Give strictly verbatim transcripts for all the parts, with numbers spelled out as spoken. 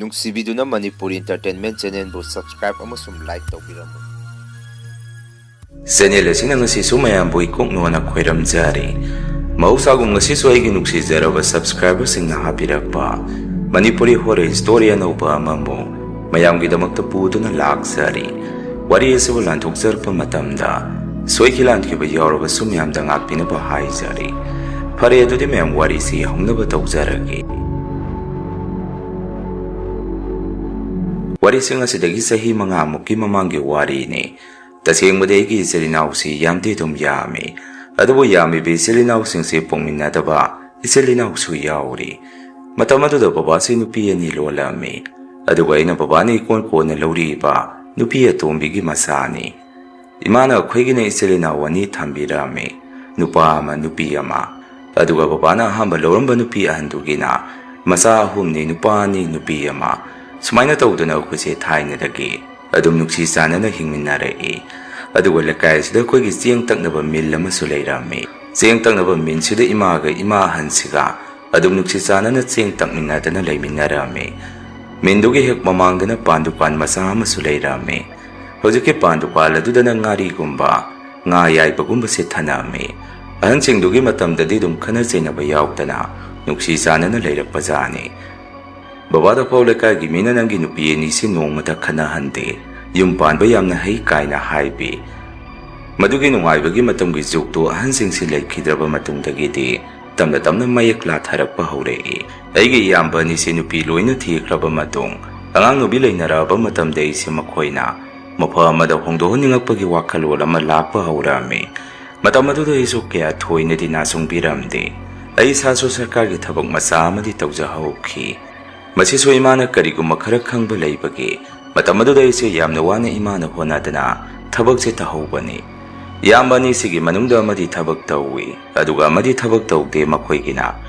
ꯅꯨꯡꯁꯤꯕꯤꯗꯨꯅ Manipuri Entertainment Channelꯕꯨ subscribe ꯑꯃꯁꯨꯡ like ꯇꯧꯕꯤꯔꯝꯃꯨ꯫ Channel ꯑꯁꯤꯅ ꯉꯁꯤꯁꯨ ꯃꯌꯥꯝꯕꯨ ꯏꯀꯣꯛꯅꯣꯅ ꯈꯣꯏꯔꯝꯖꯔꯤ꯫ ꯃꯍꯧꯁꯥꯒꯨꯝ ꯉꯁꯤꯁꯨ ꯑꯩꯒꯤ ꯅꯨꯡꯁꯤꯖꯔꯕ subscriberꯁꯤꯡꯅ ꯍꯥꯞꯄꯤꯔꯛꯄ ꯃꯅꯤꯄꯨꯔꯤ horror story ꯑꯅꯧꯕ ꯑꯃꯃꯨꯛ ꯃꯌꯥꯝꯒꯤꯗꯃꯛꯇ ꯄꯨꯗꯨꯅ ꯂꯥꯛꯆꯔꯤ꯫ ꯋꯥꯔꯤ ꯑꯁꯤꯕꯨ ꯂꯥꯟꯊꯣꯛꯆꯔꯛꯄ ꯃꯇꯝꯗ ꯁꯣꯏꯈꯤ ꯂꯥꯟꯈꯤꯕ ꯌꯥꯎꯔꯕꯁꯨ ꯃꯌꯥꯝꯗ ꯉꯥꯛꯄꯤꯅꯕ ꯍꯥꯏꯖꯔꯤ꯫ ꯐꯔꯦ, ꯑꯗꯨꯗꯤ ꯃꯌꯥꯝ ꯋꯥꯔꯤꯁꯤ ꯍꯧꯅꯕ ꯇꯧꯖꯔꯒꯦ꯫ ꯋꯥꯔꯤꯁꯤꯡ ꯑꯁꯤꯗꯒꯤ ꯆꯍꯤ ꯃꯉꯥꯃꯨꯛꯀꯤ ꯃꯃꯥꯡꯒꯤ ꯋꯥꯔꯤꯅꯤ꯫ ꯇꯁꯦꯡꯕꯗꯤ ꯑꯩꯒꯤ ꯏꯆꯤꯜ ꯏꯅꯥꯎꯁꯤ ꯌꯥꯝꯗꯤ ꯑꯗꯨꯝ ꯌꯥꯝꯃꯤ꯫ ꯑꯗꯨꯕꯨ ꯌꯥꯝꯃꯤꯕ ꯏꯆꯤꯜ ꯏꯅꯥꯎꯁꯤꯡꯁꯤ ꯄꯣꯛꯃꯤꯟꯅꯗꯕ ꯏꯆꯤꯜ ꯏꯅꯥꯎꯁꯨ ꯌꯥꯎꯔꯤ꯫ ꯃꯇꯝ ꯑꯗꯨꯗ ꯕꯕꯥꯁꯤ ꯅꯨꯄꯤ ꯑꯅꯤ ꯂꯣꯜꯂꯝꯃꯤ꯫ ꯑꯗꯨꯒ ꯑꯩꯅ ꯕꯕꯥꯅ ꯏꯀꯣꯟ ꯀꯣꯟꯅ ꯂꯧꯔꯤꯕ ꯅꯨꯄꯤ ꯑꯇꯣꯝꯕꯤꯒꯤ ꯃꯆꯥꯅꯤ꯫ ꯏꯃꯥꯅ ꯑꯩꯈꯣꯏꯒꯤꯅ ꯏꯆꯤꯜ ꯏꯅꯥꯎ ꯑꯅꯤ ꯊꯝꯕꯤꯔꯝꯃꯤ, ꯅꯨꯄꯥ ꯑꯃ, ꯅꯨꯄꯤ ꯑꯃ꯫ ꯑꯗꯨꯒ ꯕꯕꯥꯅ ꯑꯍꯥꯟꯕ ꯂꯧꯔꯝꯕ ꯅꯨꯄꯤ ꯑꯍꯟꯗꯨꯒꯤꯅ ꯃꯆꯥ ꯑꯍꯨꯝꯅꯤ, ꯅꯨꯄꯥ ꯑꯅꯤ, ꯅꯨꯄꯤ ꯑꯃ꯫ ꯁꯨꯃꯥꯏꯅ ꯇꯧꯗꯨꯅ ꯑꯩꯈꯣꯏꯁꯦ ꯊꯥꯏꯅꯗꯒꯤ ꯑꯗꯨꯝ ꯅꯨꯡꯁꯤ ꯆꯥꯟꯅꯅ ꯍꯤꯡꯃꯤꯟꯅꯔꯛꯏ꯫ ꯑꯗꯨꯒ ꯂꯩꯀꯥꯏ ꯑꯁꯤꯗ ꯑꯩꯈꯣꯏꯒꯤ ꯆꯦꯡ ꯇꯛꯅꯕ ꯃꯤꯜ ꯑꯃꯁꯨ ꯂꯩꯔꯝꯃꯤ꯫ ꯆꯦꯡ ꯇꯛꯅꯕ ꯃꯤꯜꯁꯤꯗ ꯏꯃꯥꯒ ꯏꯃꯥ ꯑꯍꯟꯁꯤꯒ ꯑꯗꯨꯝ ꯅꯨꯡꯁꯤ ꯆꯥꯟꯅꯅ ꯆꯦꯡ ꯇꯛꯃꯤꯟꯅꯗꯅ ꯂꯩꯃꯤꯟꯅꯔꯝꯃꯤ꯫ ꯃꯤꯟꯗꯨꯒꯤ ꯍꯦꯛ ꯃꯃꯥꯡꯗꯅ ꯄꯥꯟ ꯗꯨꯀꯥꯟ ꯃꯆꯥ ꯑꯃꯁꯨ ꯂꯩꯔꯝꯃꯤ꯫ ꯍꯧꯖꯤꯛꯀꯤ ꯄꯥꯟ ꯗꯨꯀꯥꯟ ꯑꯗꯨꯗꯅ ꯉꯥꯔꯤꯒꯨꯝꯕ, ꯉꯥ ꯌꯥꯏꯕꯒꯨꯝꯕꯁꯦ ꯊꯅꯝꯃꯤ꯫ ꯑꯍꯟꯁꯤꯡꯗꯨꯒꯤ ꯃꯇꯝꯗꯗꯤ ꯑꯗꯨꯝ ꯈꯠꯅ ꯆꯩꯅꯕ ꯌꯥꯎꯗꯅ ꯅꯨꯡꯁꯤ ꯆꯥꯟꯅꯅ ꯂꯩꯔꯛꯄꯖꯥꯠꯅꯤ꯫ ꯕꯕꯥꯗ ꯐꯥꯎ ꯂꯩꯀꯥꯏꯒꯤ ꯃꯤꯅ "ꯅꯪꯒꯤ ꯅꯨꯄꯤ ꯑꯅꯤꯁꯤ ꯅꯣꯡꯃꯇ ꯈꯠꯅꯍꯟꯗꯦ, ꯌꯨꯝ ꯄꯥꯟꯕ ꯌꯥꯝꯅ ꯍꯩ" ꯀꯥꯏꯅ ꯍꯥꯏꯕꯤ꯫ ꯃꯗꯨꯒꯤ ꯅꯨꯡꯉꯥꯏꯕꯒꯤ ꯃꯇꯝꯒꯤ ꯖꯨꯛꯇꯨ ꯑꯍꯟꯁꯤꯡꯁꯤ ꯂꯩꯈꯤꯗ꯭ꯔꯕ ꯃꯇꯨꯡꯗꯒꯤꯗꯤ ꯇꯞꯅ ꯇꯞꯅ ꯃꯌꯦꯛ ꯂꯥꯊꯔꯛꯄ ꯍꯧꯔꯛꯏ꯫ ꯑꯩꯒꯤ ꯏꯌꯥꯝꯕ ꯑꯅꯤꯁꯤ ꯅꯨꯄꯤ ꯂꯣꯏꯅ ꯊꯤꯈ꯭ꯔꯕ ꯃꯇꯨꯡ, ꯑꯉꯥꯡ ꯅꯨꯄꯤ ꯂꯩꯅꯔꯛꯑꯕ ꯃꯇꯝꯗ ꯑꯩꯁꯦ ꯃꯈꯣꯏꯅ ꯃꯐꯝ ꯑꯃꯗ ꯍꯣꯡꯗꯣꯛꯍꯟꯅꯤꯡꯉꯛꯄꯒꯤ ꯋꯥꯈꯜꯂꯣꯟ ꯑꯃ ꯂꯥꯛꯄ ꯍꯧꯔꯛꯑꯝꯃꯤ꯫ ꯃꯇꯝ ꯑꯗꯨꯗ ꯑꯩꯁꯨ ꯀꯌꯥ ꯊꯣꯏꯅꯗꯤ ꯅꯥꯆꯨꯡꯕꯤꯔꯝꯗꯦ꯫ ꯑꯩ ꯏꯁꯥꯁꯨ ꯁꯔꯀꯥꯔꯒꯤ ꯊꯕꯛ ꯃꯆꯥ ꯑꯃꯗꯤ ꯇꯧꯖꯍꯧꯈꯤ꯫ ꯃꯁꯤꯁꯨ ꯏꯃꯥꯅ ꯀꯔꯤꯒꯨꯝꯕ ꯈꯔ ꯈꯪꯕ ꯂꯩꯕꯒꯤ ꯃꯇꯝ ꯑꯗꯨꯗ ꯑꯩꯁꯦ ꯌꯥꯝꯅ ꯋꯥꯅ ꯏꯃꯥꯅ ꯍꯣꯠꯅꯗꯅ ꯊꯕꯛꯁꯦ ꯇꯧꯍꯧꯕꯅꯤ꯫ ꯏꯌꯥꯝꯕ ꯑꯅꯤꯁꯤꯒꯤ ꯃꯅꯨꯡꯗ ꯑꯃꯗꯤ ꯊꯕꯛ ꯇꯧꯏ, ꯑꯗꯨꯒ ꯑꯃꯗꯤ ꯊꯕꯛ ꯇꯧꯗꯦ ꯃꯈꯣꯏꯒꯤꯅ꯫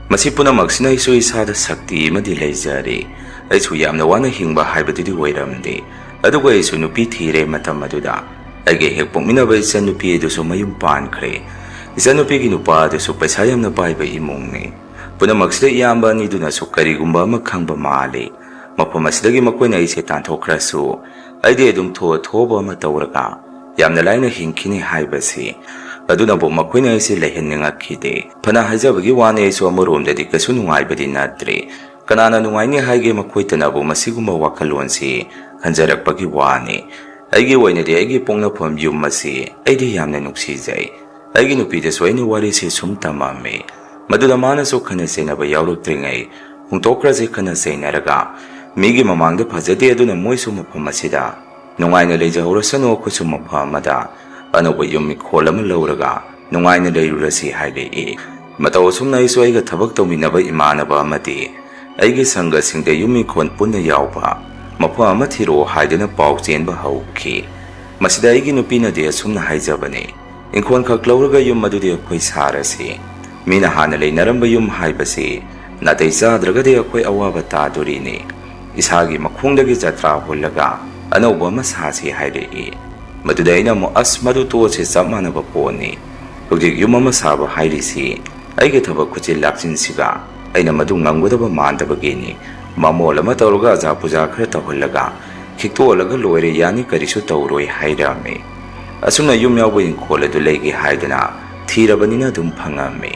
ꯃꯁꯤ ꯄꯨꯝꯅꯃꯛꯁꯤꯅ ꯑꯩꯁꯨ ꯏꯁꯥꯗ ꯁꯛꯇꯤ ꯑꯃꯗꯤ ꯂꯩꯖꯔꯤ꯫ ꯑꯩꯁꯨ ꯌꯥꯝꯅ ꯋꯥꯅ ꯍꯤꯡꯕ ꯍꯥꯏꯕꯗꯨꯗꯤ ꯑꯣꯏꯔꯝꯗꯦ꯫ ꯑꯗꯨꯒ ꯑꯩꯁꯨ ꯅꯨꯄꯤ ꯊꯤꯔꯦ ꯃꯇꯝ ꯑꯗꯨꯗ꯫ ꯑꯩꯒ ꯍꯦꯛ ꯄꯣꯛꯃꯤꯟꯅꯕ ꯏꯆꯟꯅꯨꯄꯤ ꯑꯗꯨꯁꯨ ꯃꯌꯨꯝ ꯄꯥꯟꯈ꯭ꯔꯦ꯫ ꯏꯆꯟꯅꯨꯄꯤꯒꯤ ꯅꯨꯄꯥ ꯑꯗꯨꯁꯨ ꯄꯩꯁꯥ ꯌꯥꯝꯅ ꯄꯥꯏꯕ ꯏꯃꯨꯡꯅꯤ꯫ ꯄꯨꯝꯅꯃꯛꯁꯤꯗ ꯏꯌꯥꯝꯕ ꯑꯅꯤꯗꯨꯅꯁꯨ ꯀꯔꯤꯒꯨꯝꯕ ꯑꯃ ꯈꯪꯕ ꯃꯥꯜꯂꯤ꯫ ꯃꯐꯝ ꯑꯁꯤꯗꯒꯤ ꯃꯈꯣꯏꯅ ꯑꯩꯁꯦ ꯇꯥꯟꯊꯣꯛꯈ꯭ꯔꯁꯨ, ꯑꯩꯗꯤ ꯑꯗꯨꯝ ꯊꯣꯛꯑ ꯊꯣꯛꯑꯕ ꯑꯃ ꯇꯧꯔꯒ ꯌꯥꯝꯅ ꯂꯥꯏꯅ ꯍꯤꯡꯈꯤꯅꯤ ꯍꯥꯏꯕꯁꯤ꯫ ꯑꯗꯨꯅꯕꯨ ꯃꯈꯣꯏꯅ ꯑꯩꯁꯦ ꯂꯩꯍꯟꯅꯤꯡꯉꯛꯈꯤꯗꯦ꯫ ꯐꯅ ꯍꯥꯏꯖꯕꯒꯤ ꯋꯥꯅꯤ, ꯑꯩꯁꯨ ꯑꯃꯔꯣꯝꯗꯗꯤ ꯀꯩꯁꯨ ꯅꯨꯡꯉꯥꯏꯕꯗꯤ ꯅꯠꯇ꯭ꯔꯤ꯫ ꯀꯅꯥꯅ ꯅꯨꯡꯉꯥꯏꯅꯤ ꯍꯥꯏꯒꯦ? ꯃꯈꯣꯏꯇꯅꯕꯨ ꯃꯁꯤꯒꯨꯝꯕ ꯋꯥꯈꯜꯂꯣꯟꯁꯤ ꯈꯟꯖꯔꯛꯄꯒꯤ ꯋꯥꯅꯤ꯫ ꯑꯩꯒꯤ ꯑꯣꯏꯅꯗꯤ ꯑꯩꯒꯤ ꯄꯣꯛꯅꯐꯝ ꯌꯨꯝ ꯑꯁꯤ ꯑꯩꯗꯤ ꯌꯥꯝꯅ ꯅꯨꯡꯁꯤꯖꯩ꯫ ꯑꯩꯒꯤ ꯅꯨꯄꯤꯗꯁꯨ ꯑꯩꯅ ꯋꯥꯔꯤꯁꯤ ꯁꯨꯝ ꯇꯝꯃꯝꯃꯤ꯫ ꯃꯗꯨꯗ ꯃꯥꯅꯁꯨ ꯈꯟꯅ ꯆꯩꯅꯕ ꯌꯥꯎꯔꯛꯇ꯭ꯔꯤꯉꯩ ꯍꯣꯡꯗꯣꯛꯈ꯭ꯔꯁꯦ ꯈꯟꯅ ꯆꯩꯅꯔꯒ, ꯃꯤꯒꯤ ꯃꯃꯥꯡꯗ ꯐꯖꯗꯦ, ꯑꯗꯨꯅ ꯃꯣꯏꯁꯨ ꯃꯐꯝ ꯑꯁꯤꯗ ꯅꯨꯡꯉꯥꯏꯅ ꯂꯩꯖꯍꯧꯔꯁꯅꯨ, ꯑꯩꯈꯣꯏꯁꯨ ꯃꯐꯝ ꯑꯃꯗ ꯑꯅꯧꯕ ꯌꯨꯝ ꯏꯪꯈꯣꯜ ꯑꯃ ꯂꯧꯔꯒ ꯅꯨꯡꯉꯥꯏꯅ ꯂꯩꯔꯨꯔꯁꯤ ꯍꯥꯏꯔꯛꯏ꯫ ꯃꯇꯧ ꯑꯁꯨꯝꯅ ꯑꯩꯁꯨ ꯑꯩꯒ ꯊꯕꯛ ꯇꯧꯃꯤꯟꯅꯕ ꯏꯃꯥꯟꯅꯕ ꯑꯃꯗꯤ ꯑꯩꯒꯤ ꯁꯪꯒꯁꯤꯡꯗ ꯌꯨꯝ ꯏꯪꯈꯣꯜ ꯄꯨꯟꯅ ꯌꯥꯎꯕ ꯃꯐꯝ ꯑꯃ ꯊꯤꯔꯛꯑꯣ ꯍꯥꯏꯗꯨꯅ ꯄꯥꯎ ꯆꯦꯟꯕ ꯍꯧꯈꯤ꯫ ꯃꯁꯤꯗ ꯑꯩꯒꯤ ꯅꯨꯄꯤꯅꯗꯤ ꯑꯁꯨꯝꯅ ꯍꯥꯏꯖꯕꯅꯤ, "ꯏꯪꯈꯣꯜ ꯈꯛ ꯂꯧꯔꯒ ꯌꯨꯝ ꯑꯗꯨꯗꯤ ꯑꯩꯈꯣꯏ ꯁꯥꯔꯁꯤ꯫ ꯃꯤꯅ ꯍꯥꯟꯅ ꯂꯩꯅꯔꯝꯕ ꯌꯨꯝ ꯍꯥꯏꯕꯁꯤ ꯅꯥꯇꯩ ꯆꯥꯗ꯭ꯔꯒꯗꯤ ꯑꯩꯈꯣꯏ ꯑꯋꯥꯕ ꯇꯥꯗꯣꯔꯤꯅꯤ꯫ ꯏꯁꯥꯒꯤ ꯃꯈꯣꯡꯗꯒꯤ ꯖꯇ꯭ꯔꯥ ꯍꯨꯜꯂꯒ ꯑꯅꯧꯕ ꯑꯃ ꯁꯥꯁꯤ" ꯍꯥꯏꯔꯛꯏ꯫ ꯃꯗꯨꯗ ꯑꯩꯅ ꯑꯃꯨꯛ, "ꯑꯁ, ꯃꯗꯨ ꯇꯣꯛꯑꯁꯤ, ꯆꯞ ꯃꯥꯟꯅꯕ ꯄꯣꯠꯅꯤ꯫ ꯍꯧꯖꯤꯛ ꯌꯨꯝ ꯑꯃ ꯁꯥꯕ ꯍꯥꯏꯔꯤꯁꯤ ꯑꯩꯒꯤ ꯊꯕꯛ ꯈꯨꯠꯆꯤꯟ ꯂꯥꯛꯆꯤꯟꯁꯤꯒ ꯑꯩꯅ ꯃꯗꯨ ꯉꯝꯒꯗꯕ ꯃꯥꯟꯗꯕꯒꯤꯅꯤ꯫ ꯃꯃꯣꯜ ꯑꯃ ꯇꯧꯔꯒ ꯑꯖꯥ ꯄꯨꯖꯥ ꯈꯔ ꯇꯧꯍꯜꯂꯒ ꯈꯤꯛꯇꯣꯛꯍꯜꯂꯒ ꯂꯣꯏꯔꯦ, ꯌꯥꯅꯤ, ꯀꯔꯤꯁꯨ ꯇꯧꯔꯣꯏ" ꯍꯥꯏꯔꯝꯃꯤ꯫ ꯑꯁꯨꯝꯅ ꯌꯨꯝ ꯌꯥꯎꯕ ꯏꯪꯈꯣꯜ ꯑꯗꯨ ꯂꯩꯒꯦ ꯍꯥꯏꯗꯨꯅ ꯊꯤꯔꯕꯅꯤꯅ ꯑꯗꯨꯝ ꯐꯪꯉꯝꯃꯤ꯫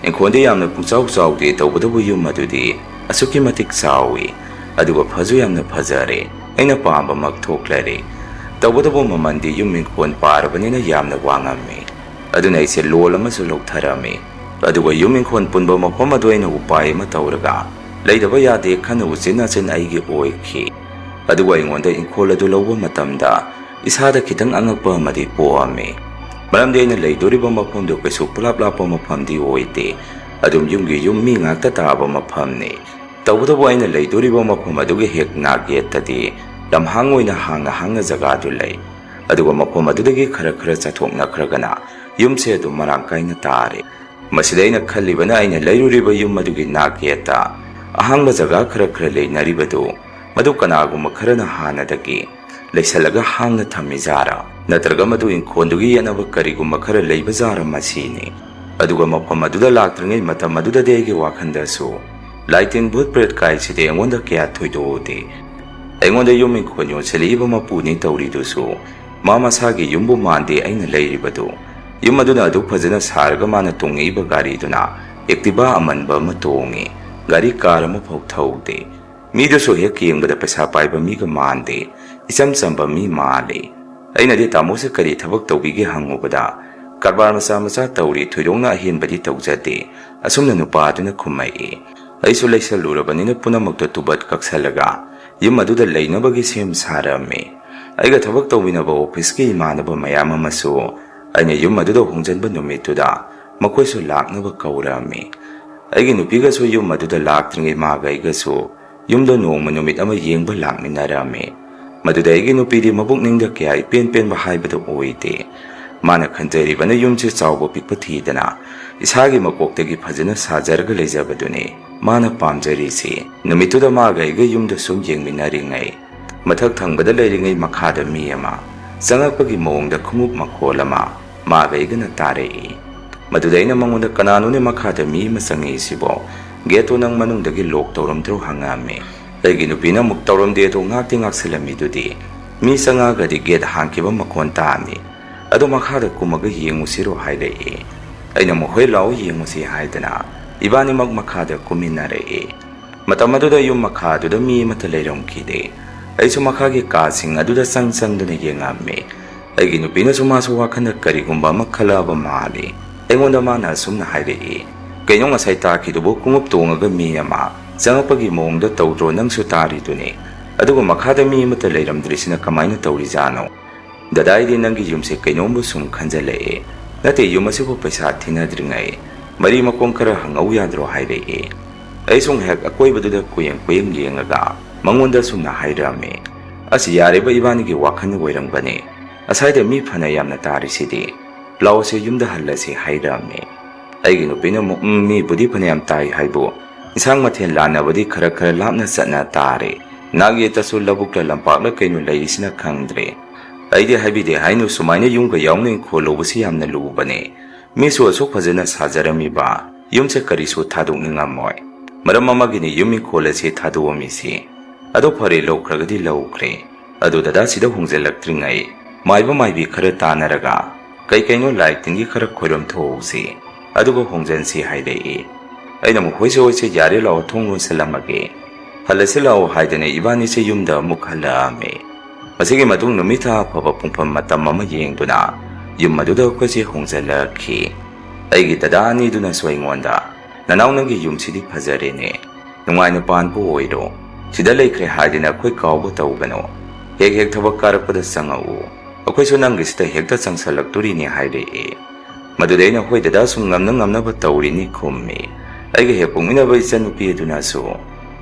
ꯏꯪꯈꯣꯜꯗꯤ ꯌꯥꯝꯅ ꯄꯨꯡꯆꯥꯎ ꯆꯥꯎꯗꯦ, ꯇꯧꯕꯇꯕꯨ ꯌꯨꯝ ꯑꯗꯨꯗꯤ ꯑꯁꯨꯛꯀꯤ ꯃꯇꯤꯛ ꯆꯥꯎꯏ꯫ ꯑꯗꯨꯒ ꯐꯁꯨ ꯌꯥꯝꯅ ꯐꯖꯔꯦ꯫ ꯑꯩꯅ ꯄꯥꯝꯕꯃꯛ ꯊꯣꯛꯂꯔꯦ꯫ ꯇꯧꯕꯇꯕꯨ ꯃꯃꯜꯗꯤ ꯌꯨꯝ ꯏꯪꯈꯣꯜ ꯄꯥꯔꯕꯅꯤꯅ ꯌꯥꯝꯅ ꯋꯥꯡꯉꯝꯃꯤ꯫ ꯑꯗꯨꯅ ꯑꯩꯁꯦ ꯂꯣꯟ ꯑꯃꯁꯨ ꯂꯧꯊꯔꯝꯃꯤ꯫ ꯑꯗꯨꯒ ꯌꯨꯝ ꯏꯪꯈꯣꯜ ꯄꯨꯟꯕ ꯃꯐꯝ ꯑꯗꯨ ꯑꯩꯅ ꯎꯄꯥꯏ ꯑꯃ ꯇꯧꯔꯒ ꯂꯩꯗꯕ ꯌꯥꯗꯦ ꯈꯟꯅ ꯎꯆꯤꯟ ꯅꯥꯆꯤꯟ ꯑꯩꯒꯤ ꯑꯣꯏꯈꯤ꯫ ꯑꯗꯨꯒ ꯑꯩꯉꯣꯟꯗ ꯏꯪꯈꯣꯜ ꯑꯗꯨ ꯂꯧꯕ ꯃꯇꯝꯗ ꯏꯁꯥꯗ ꯈꯤꯇꯪ ꯑꯉꯛꯄ ꯑꯃꯗꯤ ꯄꯣꯛꯑꯝꯃꯤ꯫ ꯃꯔꯝꯗꯤ ꯑꯩꯅ ꯂꯩꯗꯣꯔꯤꯕ ꯃꯐꯝꯗꯨ ꯀꯩꯁꯨ ꯄꯨꯂꯥꯞ ꯂꯥꯞꯄ ꯃꯐꯝꯗꯤ ꯑꯣꯏꯗꯦ꯫ ꯑꯗꯨꯝ ꯌꯨꯝꯒꯤ ꯌꯨꯝ ꯃꯤ ꯉꯥꯛꯇ ꯇꯥꯕ ꯃꯐꯝꯅꯤ꯫ ꯇꯧꯕꯇꯕꯨ ꯑꯩꯅ ꯂꯩꯗꯣꯔꯤꯕ ꯃꯐꯝ ꯑꯗꯨꯒꯤ ꯍꯦꯛ ꯅꯥꯛ ꯌꯦꯠꯇꯗꯤ ꯂꯝꯍꯥꯡ ꯑꯣꯏꯅ ꯍꯥꯡꯅ ꯍꯥꯡꯅ ꯖꯒꯥꯗꯨ ꯂꯩ꯫ ꯑꯗꯨꯒ ꯃꯐꯝ ꯑꯗꯨꯗꯒꯤ ꯈꯔ ꯈꯔ ꯆꯠꯊꯣꯛꯅꯈ꯭ꯔꯒꯅ ꯌꯨꯝꯁꯦ ꯑꯗꯨꯝ ꯃꯔꯥꯡ ꯀꯥꯏꯅ ꯇꯥꯔꯦ꯫ ꯃꯁꯤꯗ ꯑꯩꯅ ꯈꯜꯂꯤꯕꯅ, ꯑꯩꯅ ꯂꯩꯔꯨꯔꯤꯕ ꯌꯨꯝ ꯑꯗꯨꯒꯤ ꯅꯥꯛ ꯌꯦꯠꯇ ꯑꯍꯥꯡꯕ ꯖꯒꯥ ꯈꯔ ꯈꯔ ꯂꯩꯅꯔꯤꯕꯗꯨ, ꯃꯗꯨ ꯀꯅꯥꯒꯨꯝꯕ ꯈꯔꯅ ꯍꯥꯟꯅꯗꯒꯤ ꯂꯩꯁꯜꯂꯒ ꯍꯥꯡꯅ ꯊꯝꯃꯤꯖꯥꯔꯥ? ꯅꯠꯇ꯭ꯔꯒ ꯃꯗꯨ ꯏꯪꯈꯣꯜꯗꯨꯒꯤ ꯌꯦꯠꯅꯕ ꯀꯔꯤꯒꯨꯝꯕ ꯈꯔ ꯂꯩꯕꯖꯥꯔꯥ ꯃꯁꯤꯅꯤ꯫ ꯑꯗꯨꯒ ꯃꯐꯝ ꯑꯗꯨꯗ ꯂꯥꯛꯇ꯭ꯔꯤꯉꯩ ꯃꯇꯝ ꯑꯗꯨꯗꯗꯤ ꯑꯩꯒꯤ ꯋꯥꯈꯜꯗꯁꯨ ꯂꯥꯏꯇꯤꯟ ꯚꯨꯠ ꯄ꯭ꯔꯦꯠ ꯀꯥꯏꯁꯤꯗꯤ ꯑꯩꯉꯣꯟꯗ ꯀꯌꯥ ꯊꯣꯏꯗꯣꯛꯎꯗꯦ꯫ ꯑꯩꯉꯣꯟꯗ ꯌꯨꯝ ꯏꯪꯈꯣꯜ ꯌꯣꯟꯁꯤꯜꯂꯛꯏꯕ ꯃꯄꯨꯅꯤ ꯇꯧꯔꯤꯗꯨꯁꯨ꯫ ꯃꯥ ꯃꯁꯥꯒꯤ ꯌꯨꯝꯕꯨ ꯃꯥꯟꯗꯦ ꯑꯩꯅ ꯂꯩꯔꯤꯕꯗꯨ꯫ ꯌꯨꯝ ꯑꯗꯨꯅ ꯑꯗꯨꯛ ꯐꯖꯅ ꯁꯥꯔꯒ ꯃꯥꯅ ꯇꯣꯡꯉꯛꯏꯕ ꯒꯥꯔꯤꯗꯨꯅ Activa ꯑꯃꯟꯕ ꯑꯃ ꯇꯣꯡꯉꯤ꯫ ꯒꯥꯔꯤ ꯀꯥꯔ ꯑꯃꯐꯥꯎ ꯊꯧꯗꯦ꯫ ꯃꯤꯗꯨꯁꯨ ꯍꯦꯛ ꯌꯦꯡꯕꯗ ꯄꯩꯁꯥ ꯄꯥꯏꯕ ꯃꯤꯒ ꯃꯥꯟꯗꯦ꯫ ꯏꯆꯝ ꯆꯝꯕ ꯃꯤ ꯃꯥꯜꯂꯤ꯫ ꯑꯩꯅꯗꯤ ꯇꯥꯃꯣꯁꯦ ꯀꯔꯤ ꯊꯕꯛ ꯇꯧꯕꯤꯒꯦ ꯍꯪꯉꯨꯕꯗ, "ꯀꯔꯕꯥꯔ ꯃꯆꯥ ꯃꯆꯥ ꯇꯧꯔꯤ, ꯊꯣꯏꯗꯣꯛꯅ ꯑꯍꯦꯟꯕꯗꯤ ꯇꯧꯖꯗꯦ", ꯑꯁꯨꯝꯅ ꯅꯨꯄꯥꯗꯨꯅ ꯈꯨꯝꯃꯛꯏ꯫ ꯑꯩꯁꯨ ꯂꯩꯁꯜꯂꯨꯔꯕꯅꯤꯅ ꯄꯨꯝꯅꯃꯛꯇ ꯇꯨꯕꯠ ꯀꯛꯁꯜꯂꯒ ꯌꯨꯝ ꯑꯗꯨꯗ ꯂꯩꯅꯕꯒꯤ ꯁꯦꯝ ꯁꯥꯔꯝꯃꯤ꯫ ꯑꯩꯒ ꯊꯕꯛ ꯇꯧꯃꯤꯟꯅꯕ ꯑꯣꯐꯤꯁꯀꯤ ꯏꯃꯥꯟꯅꯕ ꯃꯌꯥꯝ ꯑꯃꯁꯨ ꯑꯩꯅ ꯌꯨꯝ ꯑꯗꯨꯗ ꯍꯣꯡꯖꯤꯟꯕ ꯅꯨꯃꯤꯠꯇꯨꯗ ꯃꯈꯣꯏꯁꯨ ꯂꯥꯛꯅꯕ ꯀꯧꯔꯝꯃꯤ꯫ ꯑꯩꯒꯤ ꯅꯨꯄꯤꯒꯁꯨ ꯌꯨꯝ ꯑꯗꯨꯗ ꯂꯥꯛꯇ꯭ꯔꯤꯉꯩ ꯃꯥꯒ ꯑꯩꯒꯁꯨ ꯌꯨꯝꯗ ꯅꯣꯡꯃ ꯅꯨꯃꯤꯠ ꯑꯃ ꯌꯦꯡꯕ ꯂꯥꯛꯃꯤꯟꯅꯔꯝꯃꯤ꯫ ꯃꯗꯨꯗ ꯑꯩꯒꯤ ꯅꯨꯄꯤꯗꯤ ꯃꯕꯨꯛꯅꯤꯡꯗ ꯀꯌꯥ ꯏꯄꯦꯟ ꯄꯦꯟꯕ ꯍꯥꯏꯕꯗꯨ ꯑꯣꯏꯗꯦ꯫ ꯃꯥꯅ ꯈꯟꯖꯔꯤꯕꯅ ꯌꯨꯝꯁꯦ ꯆꯥꯎꯕ ꯄꯤꯛꯄ ꯊꯤꯗꯅ ꯏꯁꯥꯒꯤ ꯃꯀꯣꯛꯇꯒꯤ ꯐꯖꯅ ꯁꯥꯖꯔꯒ ꯂꯩꯖꯕꯗꯨꯅꯤ ꯃꯥꯅ ꯄꯥꯝꯖꯔꯤꯁꯤ꯫ ꯅꯨꯃꯤꯠꯇꯨꯗ ꯃꯥꯒ ꯑꯩꯒ ꯌꯨꯝꯗ ꯁꯨꯝ ꯌꯦꯡꯃꯤꯟꯅꯔꯤꯉꯩ, ꯃꯊꯛ ꯊꯪꯕꯗ ꯂꯩꯔꯤꯉꯩ ꯃꯈꯥꯗ ꯃꯤ ꯑꯃ ꯆꯪꯉꯛꯄꯒꯤ ꯃꯑꯣꯡꯗ ꯈꯣꯡꯎꯞ ꯃꯈꯣꯜ ꯑꯃ ꯃꯥꯒ ꯑꯩꯒꯅ ꯇꯥꯔꯛꯏ꯫ ꯃꯗꯨꯗ ꯑꯩꯅ ꯃꯉꯣꯟꯗ, "ꯀꯅꯥꯅꯣꯅꯦ ꯃꯈꯥꯗ ꯃꯤ ꯑꯃ ꯆꯪꯉꯛꯏꯁꯤꯕꯣ? ꯒꯦꯠꯇꯣ ꯅꯪ ꯃꯅꯨꯡꯗꯒꯤ ꯂꯣꯛ ꯇꯧꯔꯝꯗ꯭ꯔꯣ?" ꯍꯪꯉꯛꯑꯝꯃꯤ꯫ ꯑꯩꯒꯤ ꯅꯨꯄꯤꯅ ꯑꯃꯨꯛ, "ꯇꯧꯔꯝꯗꯦ, ꯑꯗꯣ ꯉꯥꯛꯇꯤ ꯉꯥꯛꯁꯤꯜꯂꯝꯃꯤꯗꯨꯗꯤ꯫ ꯃꯤ ꯆꯪꯉꯛꯑꯒꯗꯤ ꯒꯦꯠ ꯍꯥꯡꯈꯤꯕ ꯃꯈꯣꯟ ꯇꯥꯔꯝꯃꯤ꯫ ꯑꯗꯣ ꯃꯈꯥꯗ ꯀꯨꯝꯃꯒ ꯌꯦꯡꯉꯨꯁꯤꯔꯣ?" ꯍꯥꯏꯔꯛꯏ꯫ ꯑꯩꯅ ꯑꯃꯨꯛ, "ꯍꯣꯏ, ꯂꯥꯛꯑꯣ ꯌꯦꯡꯉꯨꯁꯤ" ꯍꯥꯏꯗꯅ ꯏꯕꯥꯅꯤꯃꯛ ꯃꯈꯥꯗ ꯀꯨꯝꯃꯤꯟꯅꯔꯛꯏ꯫ ꯃꯇꯝ ꯑꯗꯨꯗ ꯌꯨꯝ ꯃꯈꯥꯗꯨꯗ ꯃꯤ ꯑꯃꯠꯇ ꯂꯩꯔꯝꯈꯤꯗꯦ꯫ ꯑꯩꯁꯨ ꯃꯈꯥꯒꯤ ꯀꯥꯁꯤꯡ ꯑꯗꯨꯗ ꯆꯪ ꯆꯪꯗꯨꯅ ꯌꯦꯡꯉꯝꯃꯤ꯫ ꯑꯩꯒꯤ ꯅꯨꯄꯤꯅꯁꯨ ꯃꯥꯁꯨ ꯋꯥꯈꯜꯗ ꯀꯔꯤꯒꯨꯝꯕ ꯑꯃ ꯈꯜꯂꯛꯑꯕ ꯃꯥꯜꯂꯤ꯫ ꯑꯩꯉꯣꯟꯗ ꯃꯥꯅ ꯑꯁꯨꯝꯅ ꯍꯥꯏꯔꯛꯏ, "ꯀꯩꯅꯣ ꯉꯁꯥꯏ ꯇꯥꯈꯤꯗꯨꯕꯨ? ꯈꯣꯡꯎꯞ ꯇꯣꯡꯉꯒ ꯃꯤ ꯑꯃ ꯆꯪꯉꯛꯄꯒꯤ ꯃꯑꯣꯡꯗ ꯇꯧꯗ꯭ꯔꯣ? ꯅꯪꯁꯨ ꯇꯥꯔꯤꯗꯨꯅꯤ꯫ ꯑꯗꯨꯒ ꯃꯈꯥꯗ ꯃꯤ ꯑꯃꯠꯇ ꯂꯩꯔꯝꯗ꯭ꯔꯤꯁꯤꯅ ꯀꯃꯥꯏꯅ ꯇꯧꯔꯤꯖꯥꯠꯅꯣ? ꯗꯗꯥ, ꯑꯩꯗꯤ ꯅꯪꯒꯤ ꯌꯨꯝꯁꯦ ꯀꯩꯅꯣꯝꯕꯨ ꯁꯨꯝ ꯈꯟꯖꯜꯂꯛꯑꯦ꯫ ꯅꯠꯇꯦ, ꯌꯨꯝ ꯑꯁꯤꯕꯨ ꯄꯩꯁꯥ ꯊꯤꯅꯗ꯭ꯔꯤꯉꯩ ꯃꯔꯤ ꯃꯈꯣꯡ ꯈꯔ ꯍꯪꯍꯧ ꯌꯥꯗ꯭ꯔꯣ?" ꯍꯥꯏꯔꯛꯑꯦ꯫ ꯑꯩꯁꯨ ꯉꯥꯏꯍꯥꯛ ꯑꯀꯣꯏꯕꯗꯨꯗ ꯀꯨꯌꯦꯡ ꯀꯨꯌꯦꯡ ꯌꯦꯡꯉꯒ ꯃꯉꯣꯟꯗ ꯑꯁꯨꯝꯅ ꯍꯥꯏꯔꯛꯑꯝꯃꯤ, "ꯑꯁ, ꯌꯥꯔꯦꯕ, ꯏꯕꯥꯅꯤꯒꯤ ꯋꯥꯈꯜꯅ ꯑꯣꯏꯔꯝꯒꯅꯤ꯫ ꯑꯁꯥꯏꯗ ꯃꯤ ꯐꯅ ꯌꯥꯝꯅ ꯇꯥꯔꯤꯁꯤꯗꯤ꯫ ꯂꯥꯛꯑꯣꯁꯦ, ꯌꯨꯝꯗ ꯍꯜꯂꯁꯤ" ꯍꯥꯏꯔꯛꯑꯝꯃꯤ꯫ ꯑꯩꯒꯤ ꯅꯨꯄꯤꯅ ꯑꯃꯨꯛ, "ꯎꯝ, ꯃꯤꯕꯨꯗꯤ ꯐꯅꯌꯥꯝ ꯇꯥꯏ ꯍꯥꯏꯕꯨ, ꯏꯟꯁꯥꯡ ꯃꯊꯦꯜ ꯂꯥꯟꯅꯕꯗꯤ ꯈꯔ ꯈꯔ ꯂꯥꯞꯅ ꯆꯠꯅ ꯇꯥꯔꯦ꯫ ꯅꯥꯛ ꯌꯦꯠꯇꯁꯨ ꯂꯧꯕꯨꯛꯂ ꯂꯝꯄꯥꯛꯂ ꯀꯩꯅꯣ ꯂꯩꯔꯤꯁꯤꯅ ꯈꯪꯗ꯭ꯔꯦ꯫ ꯑꯩꯗꯤ ꯍꯥꯏꯕꯤꯗꯦ ꯍꯥꯏꯅꯨ, ꯁꯨꯃꯥꯏꯅ ꯌꯨꯝꯒ ꯌꯥꯎꯅ ꯏꯪꯈꯣꯜ ꯂꯧꯕꯁꯤ ꯌꯥꯝꯅ ꯂꯨꯕꯅꯦ꯫ ꯃꯤꯁꯨ ꯑꯁꯨꯛ ꯐꯖꯅ ꯁꯥꯖꯔꯝꯃꯤꯕ ꯌꯨꯝꯁꯦ ꯀꯔꯤꯁꯨ ꯊꯥꯗꯣꯛꯅꯤꯡꯉꯝꯃꯣꯏ"꯫ ꯃꯔꯝ ꯑꯃꯒꯤꯅꯤ ꯌꯨꯝ ꯏꯪꯈꯣꯜ ꯑꯁꯤ ꯊꯥꯗꯣꯛꯑꯝꯃꯤꯁꯤ꯫ ꯑꯗꯣ ꯐꯔꯦ, ꯂꯧꯈ꯭ꯔꯒꯗꯤ ꯂꯧꯈ꯭ꯔꯦ꯫ ꯑꯗꯨ ꯗꯗꯥ ꯁꯤꯗ ꯍꯣꯡꯖꯤꯜꯂꯛꯇ꯭ꯔꯤꯉꯩ ꯃꯥꯏꯕ ꯃꯥꯏꯕꯤ ꯈꯔ ꯇꯥꯟꯅꯔꯒ ꯀꯩ ꯀꯩꯅꯣ ꯂꯥꯏ ꯇꯤꯟꯒꯤ ꯈꯔ ꯈꯣꯏꯔꯝ ꯊꯣꯛꯍꯧꯁꯤ, ꯑꯗꯨꯒ ꯍꯣꯡꯖꯟꯁꯤ ꯍꯥꯏꯔꯛꯏ꯫ ꯑꯩꯅ ꯑꯃꯨꯛ ꯍꯣꯏꯁꯦ ꯍꯣꯏꯁꯦ, ꯌꯥꯔꯦ ꯂꯥꯛꯑꯣ, ꯊꯣꯡ ꯂꯣꯟꯁꯤꯜꯂꯝꯃꯒꯦ, ꯍꯜꯂꯁꯤ ꯂꯥꯛꯑꯣ ꯍꯥꯏꯗꯅ ꯏꯕꯥꯅꯤꯁꯦ ꯌꯨꯝꯗ ꯑꯃꯨꯛ ꯍꯜꯂꯛꯑꯝꯃꯤ꯫ ꯃꯁꯤꯒꯤ ꯃꯇꯨꯡ ꯅꯨꯃꯤꯠ ꯊꯥ ꯑꯐꯕ ꯄꯨꯡꯐꯝ ꯃꯇꯝ ꯑꯃ ꯌꯦꯡꯗꯨꯅ ꯌꯨꯝ ꯑꯗꯨꯗ ꯑꯩꯈꯣꯏꯁꯦ ꯍꯣꯡꯖꯤꯜꯂꯛꯈꯤ꯫ ꯑꯩꯒꯤ ꯗꯗꯥ ꯑꯅꯤꯗꯨꯅꯁꯨ ꯑꯩꯉꯣꯟꯗ, "ꯅꯅꯥꯎ, ꯅꯪꯒꯤ ꯌꯨꯝꯁꯤꯗꯤ ꯐꯖꯔꯦꯅꯦ, ꯅꯨꯡꯉꯥꯏꯅ ꯄꯥꯟꯕ ꯑꯣꯏꯔꯣ꯫ ꯁꯤꯗ ꯂꯩꯈ꯭ꯔꯦ ꯍꯥꯏꯗꯅ ꯑꯩꯈꯣꯏ ꯀꯥꯎꯕ ꯇꯧꯒꯅꯨ꯫ ꯍꯦꯛ ꯍꯦꯛ ꯊꯕꯛ ꯀꯥꯔꯛꯄꯗ ꯆꯪꯉꯛꯎ, ꯑꯩꯈꯣꯏꯁꯨ ꯅꯪꯒꯤꯁꯤꯗ ꯍꯦꯛꯇ ꯆꯪꯁꯜꯂꯛꯇꯣꯔꯤꯅꯦ" ꯍꯥꯏꯔꯛꯑꯦ꯫ ꯃꯗꯨꯗ ꯑꯩꯅ, "ꯍꯣꯏ ꯗꯗꯥ, ꯁꯨꯝ ꯉꯝꯅ ꯉꯝꯅꯕ ꯇꯧꯔꯤꯅꯤ" ꯈꯨꯝꯃꯤ꯫ ꯑꯩꯒ ꯍꯦꯛ ꯄꯣꯛꯃꯤꯟꯅꯕ ꯏꯆꯟꯅꯨꯄꯤ ꯑꯗꯨꯅꯁꯨ,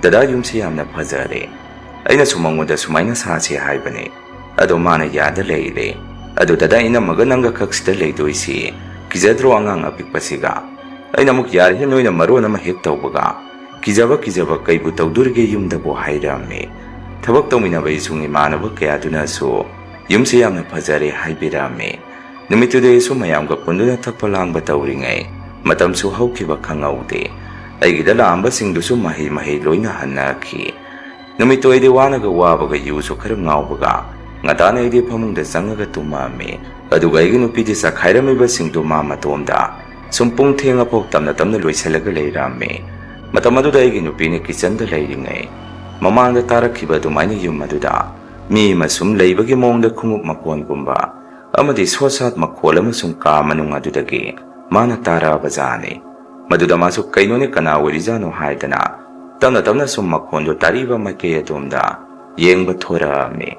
"ꯗꯗꯥ, ꯌꯨꯝꯁꯤ ꯌꯥꯝꯅ ꯐꯖꯔꯦ, ꯑꯩꯅꯁꯨ ꯃꯉꯣꯟꯗ ꯁꯨꯃꯥꯏꯅ ꯁꯥꯁꯤ ꯍꯥꯏꯕꯅꯦ, ꯑꯗꯣ ꯃꯥꯅ ꯌꯥꯗ ꯂꯩꯔꯦ꯫ ꯑꯗꯨ ꯗꯗꯥ, ꯏꯅꯝꯃꯒ ꯅꯪꯒ ꯈꯛꯁꯤꯗ ꯂꯩꯗꯣꯏꯁꯤ ꯀꯤꯖꯗ꯭ꯔꯣ ꯑꯉꯥꯡ ꯑꯄꯤꯛꯄꯁꯤꯒ?" ꯑꯩꯅ ꯑꯃꯨꯛ, "ꯌꯥꯔꯦꯍꯦ, ꯅꯣꯏꯅ ꯃꯔꯣꯟ ꯑꯃ ꯍꯦꯛ ꯇꯧꯕꯒ, ꯀꯤꯖꯕ ꯀꯤꯖꯕ ꯀꯩꯕꯨ ꯇꯧꯗꯣꯔꯤꯒꯦ ꯌꯨꯝꯗꯕꯨ" ꯍꯥꯏꯔꯝꯃꯤ꯫ ꯊꯕꯛ ꯇꯧꯃꯤꯟꯅꯕ ꯏꯁꯨꯡ ꯏꯃꯥꯟꯅꯕ ꯀꯌꯥꯗꯨꯅꯁꯨ ꯌꯨꯝꯁꯤ ꯌꯥꯝꯅ ꯐꯖꯔꯦ ꯍꯥꯏꯕꯤꯔꯝꯃꯤ꯫ ꯅꯨꯃꯤꯠꯇꯨꯗꯩꯁꯨ ꯃꯌꯥꯝꯒ ꯄꯨꯟꯗꯨꯅ ꯊꯛꯄ ꯂꯥꯡꯕ ꯇꯧꯔꯤꯉꯩ ꯃꯇꯝꯁꯨ ꯍꯧꯈꯤꯕ ꯈꯪꯍꯧꯗꯦ꯫ ꯑꯩꯒꯤꯗ ꯂꯥꯛꯑꯝꯕꯁꯤꯡꯗꯨꯁꯨ ꯃꯍꯩ ꯃꯍꯩ ꯂꯣꯏꯅ ꯍꯟꯅꯈꯤ꯫ ꯅꯨꯃꯤꯠꯇꯨ ꯑꯩꯗꯤ ꯋꯥꯅꯒ ꯋꯥꯕꯒ ꯌꯨꯁꯨ ꯈꯔ ꯉꯥꯎꯕꯒ ꯉꯟꯇꯥꯅ ꯑꯩꯗꯤ ꯐꯃꯨꯡꯗ ꯆꯪꯉꯒ ꯇꯨꯝꯃꯝꯃꯤ꯫ ꯑꯗꯨꯒ ꯑꯩꯒꯤ ꯅꯨꯄꯤꯗꯤ ꯆꯈꯥꯏꯔꯝꯃꯤꯕꯁꯤꯡꯗꯨ ꯃꯥ ꯃꯇꯣꯝꯗ ꯁꯨꯝ ꯄꯨꯡ ꯊꯦꯡꯉꯐꯥꯎ ꯇꯞꯅ ꯇꯞꯅ ꯂꯣꯏꯁꯤꯜꯂꯒ ꯂꯩꯔꯝꯃꯤ꯫ ꯃꯇꯝ ꯑꯗꯨꯗ ꯑꯩꯒꯤ ꯅꯨꯄꯤꯅ ꯀꯤꯆꯟꯗ ꯂꯩꯔꯤꯉꯩ ꯃꯃꯥꯡꯗ ꯇꯥꯔꯛꯈꯤꯕ ꯑꯗꯨꯃꯥꯏꯅ ꯌꯨꯝ ꯑꯗꯨꯗ ꯃꯤ ꯑꯃ ꯁꯨꯝ ꯂꯩꯕꯒꯤ ꯃꯑꯣꯡꯗ ꯈꯣꯡꯎꯞ ꯃꯈꯣꯟꯒꯨꯝꯕ ꯑꯃꯗꯤ ꯁꯣꯠ ꯁꯥꯠ ꯃꯈꯣꯜ ꯑꯃꯁꯨꯡ ꯀꯥ ꯃꯅꯨꯡ ꯑꯗꯨꯗꯒꯤ ꯃꯥꯅ ꯇꯥꯔꯛꯑꯕ ꯖꯥꯠꯅꯤ꯫ ꯃꯗꯨꯗ ꯃꯥꯁꯨ "ꯀꯩꯅꯣꯅꯦ, ꯀꯅꯥ ꯑꯣꯏꯔꯤꯖꯥꯠꯅꯣ?" ꯍꯥꯏꯗꯅ ꯇꯞꯅ ꯇꯞꯅ ꯁꯨꯝ ꯃꯈꯣꯟꯗꯨ ꯇꯥꯔꯛꯏꯕ ꯃꯥꯏꯀꯩ ꯑꯗꯣꯝꯗ ꯌꯦꯡꯕ ꯊꯣꯔꯛꯑꯝꯃꯤ꯫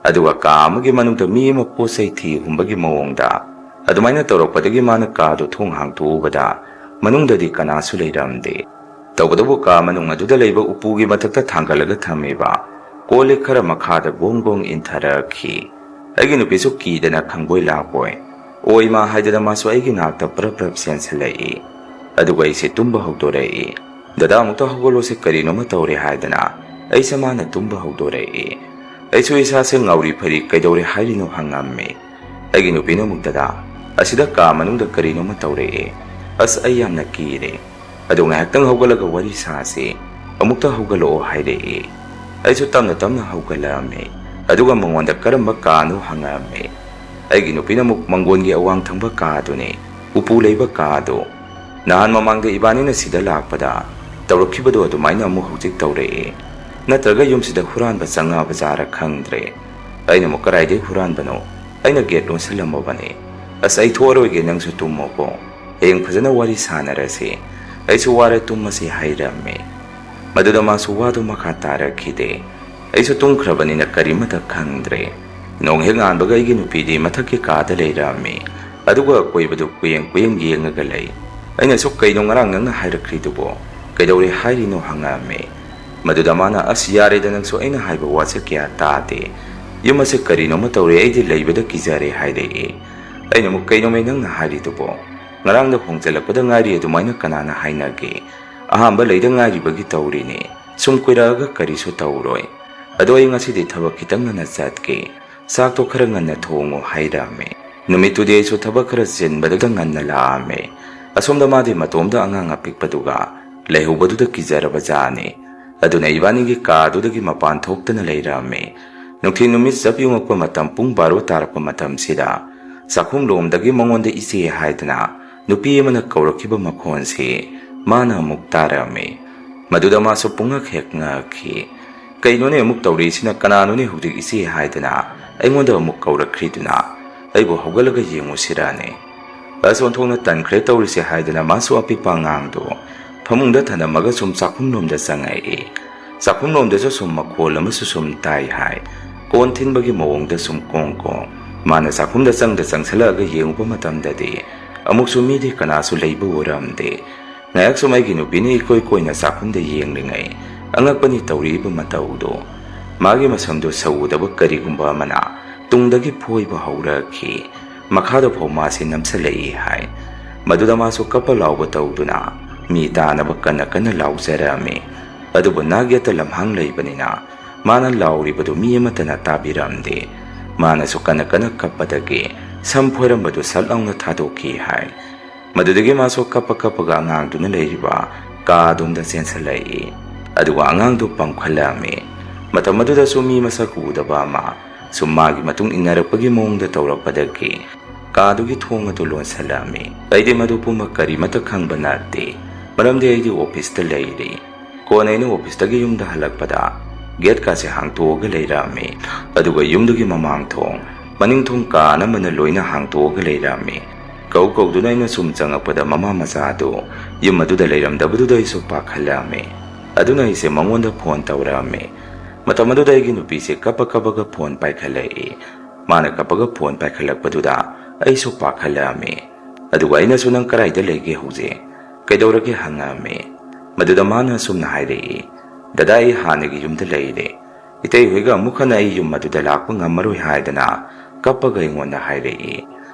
ꯑꯗꯨꯒ ꯀꯥ ꯑꯃꯒꯤ ꯃꯅꯨꯡꯗ ꯃꯤ ꯑꯃ ꯄꯣꯠ ꯆꯩ ꯊꯤ ꯍꯨꯝꯕꯒꯤ ꯃꯑꯣꯡꯗ ꯑꯗꯨꯃꯥꯏꯅ ꯇꯧꯔꯛꯄꯗꯒꯤ ꯃꯥꯅ ꯀꯥꯗꯨ ꯊꯣꯡ ꯍꯥꯡꯇꯣꯛꯎꯕꯗ ꯃꯅꯨꯡꯗꯗꯤ ꯀꯅꯥꯁꯨ ꯂꯩꯔꯝꯗꯦ꯫ ꯇꯧꯕꯇꯕꯨ ꯀꯥ ꯃꯅꯨꯡ ꯑꯗꯨꯗ ꯂꯩꯕ ꯎꯄꯨꯒꯤ ꯃꯊꯛꯇ ꯊꯥꯡꯒꯠꯂꯒ ꯊꯝꯃꯤꯕ ꯀꯣꯜ ꯂꯤꯛ ꯈꯔ ꯃꯈꯥꯗ ꯒꯣꯡ ꯒꯣꯡ ꯏꯟꯊꯔꯛꯈꯤ꯫ ꯑꯩꯒꯤ ꯅꯨꯄꯤꯁꯨ ꯀꯤꯗꯅ ꯈꯪꯕꯣꯏ ꯂꯥꯛꯄꯣꯏ "ꯑꯣꯏ ꯃꯥ" ꯍꯥꯏꯗꯅ ꯃꯥꯁꯨ ꯑꯩꯒꯤ ꯅꯥꯛꯇ ꯄ꯭ꯔꯞ ꯄ꯭ꯔꯞ ꯆꯦꯟꯁꯤꯜꯂꯛꯏ꯫ ꯑꯗꯨꯒ ꯑꯩꯁꯦ ꯇꯨꯝꯕ ꯍꯧꯗꯣꯔꯛꯏ꯫ "ꯗꯗꯥ, ꯑꯃꯨꯛꯇ ꯍꯧꯒꯠꯂꯣꯁꯦ, ꯀꯔꯤꯅꯣꯃ ꯇꯧꯔꯦ" ꯍꯥꯏꯗꯅ ꯑꯩꯁꯦ ꯃꯥꯅ ꯇꯨꯝꯕ ꯍꯧꯗꯣꯔꯛꯏ꯫ ꯑꯩꯁꯨ ꯏꯁꯥꯁꯦ ꯉꯥꯎꯔꯤ ꯐꯩꯔꯤ "ꯀꯩꯗꯧꯔꯦ ꯍꯥꯏꯔꯤꯅꯣ?" ꯍꯪꯉꯝꯃꯤ꯫ ꯑꯩꯒꯤ ꯅꯨꯄꯤꯅ ꯑꯃꯨꯛ, "ꯗꯗꯥ, ꯑꯁꯤꯗ ꯀꯥ ꯃꯅꯨꯡꯗ ꯀꯔꯤꯅꯣꯃ ꯇꯧꯔꯛꯑꯦ꯫ ꯑꯁ, ꯑꯩ ꯌꯥꯝꯅ ꯀꯤꯔꯦ꯫ ꯑꯗꯨ ꯉꯥꯏꯍꯥꯛꯇꯪ ꯍꯧꯒꯠꯂꯒ ꯋꯥꯔꯤ ꯁꯥꯁꯤ, ꯑꯃꯨꯛꯇ ꯍꯧꯒꯠꯂꯛꯑꯣ ꯍꯥꯏꯔꯛꯏ꯫ ꯑꯩꯁꯨ ꯇꯞꯅ ꯇꯞꯅ ꯍꯧꯒꯠꯂꯛꯑꯝꯃꯤ, ꯑꯗꯨꯒ ꯃꯉꯣꯟꯗ ꯀꯔꯝꯕ ꯀꯥꯅꯣ ꯍꯪꯉꯛꯑꯝꯃꯤ꯫ ꯑꯩꯒꯤ ꯅꯨꯄꯤꯅ ꯑꯃꯨꯛ ꯃꯪꯒꯣꯟꯒꯤ ꯑꯋꯥꯡ ꯊꯪꯕ ꯀꯥꯗꯨꯅꯤ, ꯎꯄꯨ ꯂꯩꯕ ꯀꯥꯗꯨ꯫ ꯅꯍꯥꯟ ꯃꯃꯥꯡꯗ ꯏꯕꯥꯅꯤꯅ ꯁꯤꯗ ꯂꯥꯛꯄꯗ ꯇꯧꯔꯛꯈꯤꯕꯗꯣ ꯑꯗꯨꯃꯥꯏꯅ ꯑꯃꯨꯛ ꯍꯧꯖꯤꯛ ꯇꯧꯔꯛꯑꯦ꯫ ꯅꯠꯇ꯭ꯔꯒ ꯌꯨꯝꯁꯤꯗ ꯍꯨꯔꯥꯟꯕ ꯆꯪꯉꯛꯑꯕ ꯖꯥꯔ ꯈꯪꯗ꯭ꯔꯦ꯫ ꯑꯩꯅ ꯑꯃꯨꯛ ꯀꯗꯥꯏꯗꯩ ꯍꯨꯔꯥꯟꯕꯅꯣ? ꯑꯩꯅ ꯒꯦꯠ ꯂꯣꯟꯁꯤꯜꯂꯝꯃꯕꯅꯤ꯫ "ꯑꯁ, ꯑꯩ ꯊꯣꯛꯑꯔꯣꯏꯒꯦ, ꯅꯪꯁꯨ ꯇꯨꯝꯃꯣꯀꯣ꯫ ꯍꯌꯦꯡ ꯐꯖꯅ ꯋꯥꯔꯤ ꯁꯥꯟꯅꯔꯁꯤ꯫ ꯑꯩꯁꯨ ꯋꯥꯔꯦ, ꯇꯨꯝꯃꯁꯤ" ꯍꯥꯏꯔꯝꯃꯤ꯫ ꯃꯗꯨꯗ ꯃꯥꯁꯨ ꯋꯥꯗꯨ ꯃꯈꯥ ꯇꯥꯔꯛꯈꯤꯗꯦ꯫ ꯑꯩꯁꯨ ꯇꯨꯝꯈ꯭ꯔꯕꯅꯤꯅ ꯀꯔꯤꯃꯠꯇ ꯈꯪꯗ꯭ꯔꯦ꯫ ꯅꯣꯡ ꯍꯦꯛ ꯉꯥꯟꯕꯒ ꯑꯩꯒꯤ ꯅꯨꯄꯤꯗꯤ ꯃꯊꯛꯀꯤ ꯀꯥꯗ ꯂꯩꯔꯝꯃꯤ꯫ ꯑꯗꯨꯒ ꯑꯀꯣꯏꯕꯗꯨ ꯀꯨꯌꯦꯡ ꯀꯨꯌꯦꯡ ꯌꯦꯡꯉꯒ ꯂꯩ꯫ ꯑꯩꯅꯁꯨ "ꯀꯩꯅꯣ ꯉꯔꯥꯡ ꯅꯪꯅ ꯍꯥꯏꯔꯛꯈ꯭ꯔꯤꯗꯨꯕꯣ? ꯀꯩꯗꯧꯔꯦ ꯍꯥꯏꯔꯤꯅꯣ?" ꯍꯪꯉꯛꯑꯝꯃꯤ꯫ ꯃꯗꯨꯗ ꯃꯥꯅ, "ꯑꯁ, ꯌꯥꯔꯦꯗ ꯅꯪꯁꯨ, ꯑꯩꯅ ꯍꯥꯏꯕ ꯋꯥꯁꯦ ꯀꯌꯥ ꯇꯥꯗꯦ꯫ ꯌꯨꯝ ꯑꯁꯦ ꯀꯔꯤꯅꯣꯃ ꯇꯧꯔꯦ, ꯑꯩꯗꯤ ꯂꯩꯕꯗ ꯀꯤꯖꯔꯦ" ꯍꯥꯏꯔꯛꯑꯦ꯫ ꯑꯩꯅ ꯑꯃꯨꯛ, "ꯀꯩꯅꯣꯃꯦ ꯅꯪꯅ ꯍꯥꯏꯔꯤꯗꯨꯕꯣ? ꯉꯔꯥꯡꯗ ꯍꯣꯡꯖꯜꯂꯛꯄꯗ ꯉꯥꯏꯔꯤ ꯑꯗꯨꯃꯥꯏꯅ ꯀꯅꯥꯅ ꯍꯥꯏꯅꯒꯦ? ꯑꯍꯥꯟꯕ ꯂꯩꯗ ꯉꯥꯏꯔꯤꯕꯒꯤ ꯇꯧꯔꯤꯅꯦ꯫ ꯁꯨꯝ ꯀꯨꯏꯔꯛꯑꯒ ꯀꯔꯤꯁꯨ ꯇꯧꯔꯣꯏ꯫ ꯑꯗꯣ ꯑꯩ ꯉꯁꯤꯗꯤ ꯊꯕꯛ ꯈꯤꯇꯪ ꯉꯟꯅ ꯆꯠꯀꯦ꯫ ꯆꯥꯛꯇꯣ ꯈꯔ ꯉꯟꯅ ꯊꯣꯡꯉꯣ" ꯍꯥꯏꯔꯝꯃꯦ꯫ ꯅꯨꯃꯤꯠꯇꯨꯗꯤ ꯑꯩꯁꯨ ꯊꯕꯛ ꯈꯔ ꯆꯤꯟꯕꯗꯨꯗ ꯉꯟꯅ ꯂꯥꯛꯑꯝꯃꯦ꯫ ꯑꯁꯣꯝꯗ ꯃꯥꯗꯤ ꯃꯇꯣꯝꯗ ꯑꯉꯥꯡ ꯑꯄꯤꯛꯄꯗꯨꯒ ꯂꯩꯍꯧꯕꯗꯨꯗ ꯀꯤꯖꯔꯕ ꯖꯥꯠꯅꯤ꯫ ꯑꯗꯨꯅ ꯏꯕꯥꯅꯤꯒꯤ ꯀꯥꯗꯨꯗꯒꯤ ꯃꯄꯥꯟ ꯊꯣꯛꯇꯅ ꯂꯩꯔꯝꯃꯦ꯫ ꯅꯨꯡꯊꯤꯜ ꯅꯨꯃꯤꯠ ꯆꯞ ꯌꯨꯡꯉꯛꯄ ꯃꯇꯝ, ꯄꯨꯡ ꯕꯥꯔꯣ ꯇꯥꯔꯛꯄ ꯃꯇꯝꯁꯤꯗ ꯆꯥꯛꯈꯨꯝ ꯂꯣꯝꯗꯒꯤ ꯃꯉꯣꯟꯗ "ꯏꯆꯦ" ꯍꯥꯏꯗꯅ ꯅꯨꯄꯤ ꯑꯃꯅ ꯀꯧꯔꯛꯈꯤꯕ ꯃꯈꯣꯟꯁꯤ ꯃꯥꯅ ꯑꯃꯨꯛ ꯇꯥꯔꯝꯃꯤ꯫ ꯃꯗꯨꯗ ꯃꯥꯁꯨ ꯄꯨꯡꯉꯛ ꯍꯦꯛ ꯉꯛꯈꯤ꯫ "ꯀꯩꯅꯣꯅꯦ ꯑꯃꯨꯛ ꯇꯧꯔꯤꯁꯤꯅ? ꯀꯅꯥꯅꯣꯅꯦ ꯍꯧꯖꯤꯛ ꯏꯆꯦ ꯍꯥꯏꯗꯅ ꯑꯩꯉꯣꯟꯗ ꯑꯃꯨꯛ ꯀꯧꯔꯛꯈ꯭ꯔꯤꯗꯨꯅ? ꯑꯩꯕꯨ ꯍꯧꯒꯠꯂꯒ ꯌꯦꯡꯉꯨꯁꯤꯔꯅꯦ?" ꯑꯁ, ꯑꯣꯟꯊꯣꯛꯅ ꯇꯟꯈ꯭ꯔꯦ ꯇꯧꯔꯤꯁꯦ ꯍꯥꯏꯗꯅ ꯃꯥꯁꯨ ꯑꯄꯤꯛꯄ ꯑꯉꯥꯡꯗꯣ ꯐꯃꯨꯡꯗ ꯊꯅꯝꯃꯒ ꯁꯨꯝ ꯆꯥꯛꯈꯨꯝꯂꯣꯝꯗ ꯆꯪꯉꯛꯏ꯫ ꯆꯥꯛꯈꯨꯝꯂꯣꯝꯗꯁꯨ ꯁꯨꯝ ꯃꯈꯣꯜ ꯑꯃꯁꯨ ꯁꯨꯝ ꯇꯥꯏ ꯍꯥꯏ꯫ ꯀꯣꯟ ꯊꯤꯟꯕꯒꯤ ꯃꯑꯣꯡꯗ ꯁꯨꯝ ꯀꯣꯡ ꯀꯣꯡ꯫ ꯃꯥꯅ ꯆꯥꯛꯈꯨꯝꯗ ꯆꯪꯗ ꯆꯪꯁꯤꯜꯂꯛꯑꯒ ꯌꯦꯡꯉꯨꯕ ꯃꯇꯝꯗꯗꯤ ꯑꯃꯨꯛꯁꯨ ꯃꯤꯗꯤ ꯀꯅꯥꯁꯨ ꯂꯩꯕ ꯎꯔꯝꯗꯦ꯫ ꯉꯥꯏꯍꯥꯛ ꯁꯨꯝ ꯑꯩꯒꯤ ꯅꯨꯄꯤꯅ ꯏꯀꯣꯏ ꯀꯣꯏꯅ ꯆꯥꯛꯈꯨꯝꯗ ꯌꯦꯡꯂꯤꯉꯩ, ꯑꯉꯛꯄꯅꯤ ꯇꯧꯔꯤꯕ ꯃꯇꯧꯗꯣ꯫ ꯃꯥꯒꯤ ꯃꯁꯝꯗꯨ ꯁꯧꯒꯗꯕ ꯀꯔꯤꯒꯨꯝꯕ ꯑꯃꯅ ꯇꯨꯡꯗꯒꯤ ꯐꯣꯏꯕ ꯍꯧꯔꯛꯈꯤ꯫ ꯃꯈꯥꯗ ꯐꯥꯎ ꯃꯥꯁꯤ ꯅꯝꯁꯤꯜꯂꯛꯏ ꯍꯥꯏ꯫ ꯃꯗꯨꯗ ꯃꯥꯁꯨ ꯀꯞꯄ ꯂꯥꯎꯕ ꯇꯧꯗꯨꯅ ꯃꯤ ꯇꯥꯅꯕ ꯀꯟꯅ ꯀꯟꯅ ꯂꯥꯎꯖꯔꯝꯃꯤ꯫ ꯑꯗꯨꯕꯨ ꯅꯥꯛ ꯌꯦꯠꯇ ꯂꯝꯍꯥꯡ ꯂꯩꯕꯅꯤꯅ ꯃꯥꯅ ꯂꯥꯎꯔꯤꯕꯗꯨ ꯃꯤ ꯑꯃꯠꯇꯅ ꯇꯥꯕꯤꯔꯝꯗꯦ꯫ ꯃꯥꯅꯁꯨ ꯀꯟꯅ ꯀꯟꯅ ꯀꯞꯄꯗꯒꯤ ꯁꯝ ꯐꯣꯏꯔꯝꯕꯗꯨ ꯁꯠ ꯂꯥꯎꯅ ꯊꯥꯗꯣꯛꯈꯤ ꯍꯥꯏ꯫ ꯃꯗꯨꯗꯒꯤ ꯃꯥꯁꯨ ꯀꯞꯄ ꯀꯞꯄꯒ ꯑꯉꯥꯡꯗꯨꯅ ꯂꯩꯔꯤꯕ ꯀꯥ ꯑꯗꯣꯝꯗ ꯆꯦꯟꯁꯤꯜꯂꯛꯏ꯫ ꯑꯗꯨꯒ ꯑꯉꯥꯡꯗꯨ ꯄꯝꯈꯠꯂꯛꯑꯝꯃꯤ꯫ ꯃꯇꯝ ꯑꯗꯨꯗꯁꯨ ꯃꯤ ꯃꯁꯛ ꯎꯗꯕ ꯑꯃ ꯁꯨꯝ ꯃꯥꯒꯤ ꯃꯇꯨꯡ ꯏꯟꯅꯔꯛꯄꯒꯤ ꯃꯑꯣꯡꯗ ꯇꯧꯔꯛꯄꯗꯒꯤ ꯀꯥꯗꯨꯒꯤ ꯊꯣꯡ ꯑꯗꯨ ꯂꯣꯟꯁꯤꯜꯂꯛꯑꯝꯃꯤ꯫ ꯑꯩꯗꯤ ꯃꯗꯨ ꯄꯨꯝꯕ ꯀꯔꯤꯃꯠꯇ ꯈꯪꯕ ꯅꯠꯇꯦ, ꯃꯔꯝꯗꯤ ꯑꯩꯗꯤ ꯑꯣꯐꯤꯁꯇ ꯂꯩꯔꯤ꯫ ꯀꯣꯟꯅ ꯑꯩꯅ ꯑꯣꯐꯤꯁꯇꯒꯤ ꯌꯨꯝꯗ ꯍꯜꯂꯛꯄꯗ ꯒꯦꯠꯀꯥꯁꯦ ꯍꯥꯡꯇꯣꯛꯑꯒ ꯂꯩꯔꯛꯑꯝꯃꯤ꯫ ꯑꯗꯨꯒ ꯌꯨꯝꯗꯨꯒꯤ ꯃꯃꯥꯡ ꯊꯣꯡ, ꯃꯅꯤꯡ ꯊꯣꯡ ꯀꯥ ꯑꯅꯝꯕꯅ ꯂꯣꯏꯅ ꯍꯥꯡꯇꯣꯛꯑꯒ ꯂꯩꯔꯛꯑꯝꯃꯤ꯫ ꯀꯧ ꯀꯧꯗꯨꯅ ꯑꯩꯅ ꯁꯨꯝ ꯆꯪꯉꯛꯄꯗ ꯃꯃꯥ ꯃꯆꯥ ꯑꯗꯨ ꯌꯨꯝ ꯑꯗꯨꯗ ꯂꯩꯔꯝꯗꯕꯗꯨꯗ ꯑꯩꯁꯨ ꯄꯥꯈꯠꯂꯛꯑꯝꯃꯤ꯫ ꯑꯗꯨꯅ ꯑꯩꯁꯦ ꯃꯉꯣꯟꯗ ꯐꯣꯟ ꯇꯧꯔꯛꯑꯝꯃꯤ꯫ ꯃꯇꯝ ꯑꯗꯨꯗ ꯑꯩꯒꯤ ꯅꯨꯄꯤꯁꯦ ꯀꯞꯄ ꯀꯞꯄꯒ ꯐꯣꯟ ꯄꯥꯏꯈꯠꯂꯛꯏ꯫ ꯃꯥꯅ ꯀꯞꯄꯒ ꯐꯣꯟ ꯄꯥꯏꯈꯠꯂꯛꯄꯗꯨꯗ ꯑꯩꯁꯨ ꯄꯥꯈꯠꯂꯛꯑꯝꯃꯤ꯫ ꯑꯗꯨꯒ ꯑꯩꯅꯁꯨ, "ꯅꯪ ꯀꯗꯥꯏꯗ ꯂꯩꯒꯦ ꯍꯧꯖꯤꯛ? ꯀꯩꯗꯧꯔꯒꯦ?" ꯍꯪꯉꯛꯑꯝꯃꯤ꯫ ꯃꯗꯨꯗ ꯃꯥꯅ ꯑꯁꯨꯝꯅ ꯍꯥꯏꯔꯛꯏ, "ꯗꯗꯥ, ꯑꯩ ꯍꯥꯟꯅꯒꯤ ꯌꯨꯝꯗ ꯂꯩꯔꯦ꯫ ꯏꯇꯩ ꯍꯣꯏꯒ ꯑꯃꯨꯛ ꯍꯟꯅ ꯑꯩ ꯌꯨꯝ ꯑꯗꯨꯗ ꯂꯥꯛꯄ ꯉꯝꯃꯔꯣꯏ" ꯍꯥꯏꯗꯅ ꯀꯞꯄꯒ ꯑꯩꯉꯣꯟꯗ ꯍꯥꯏꯔꯛꯏ꯫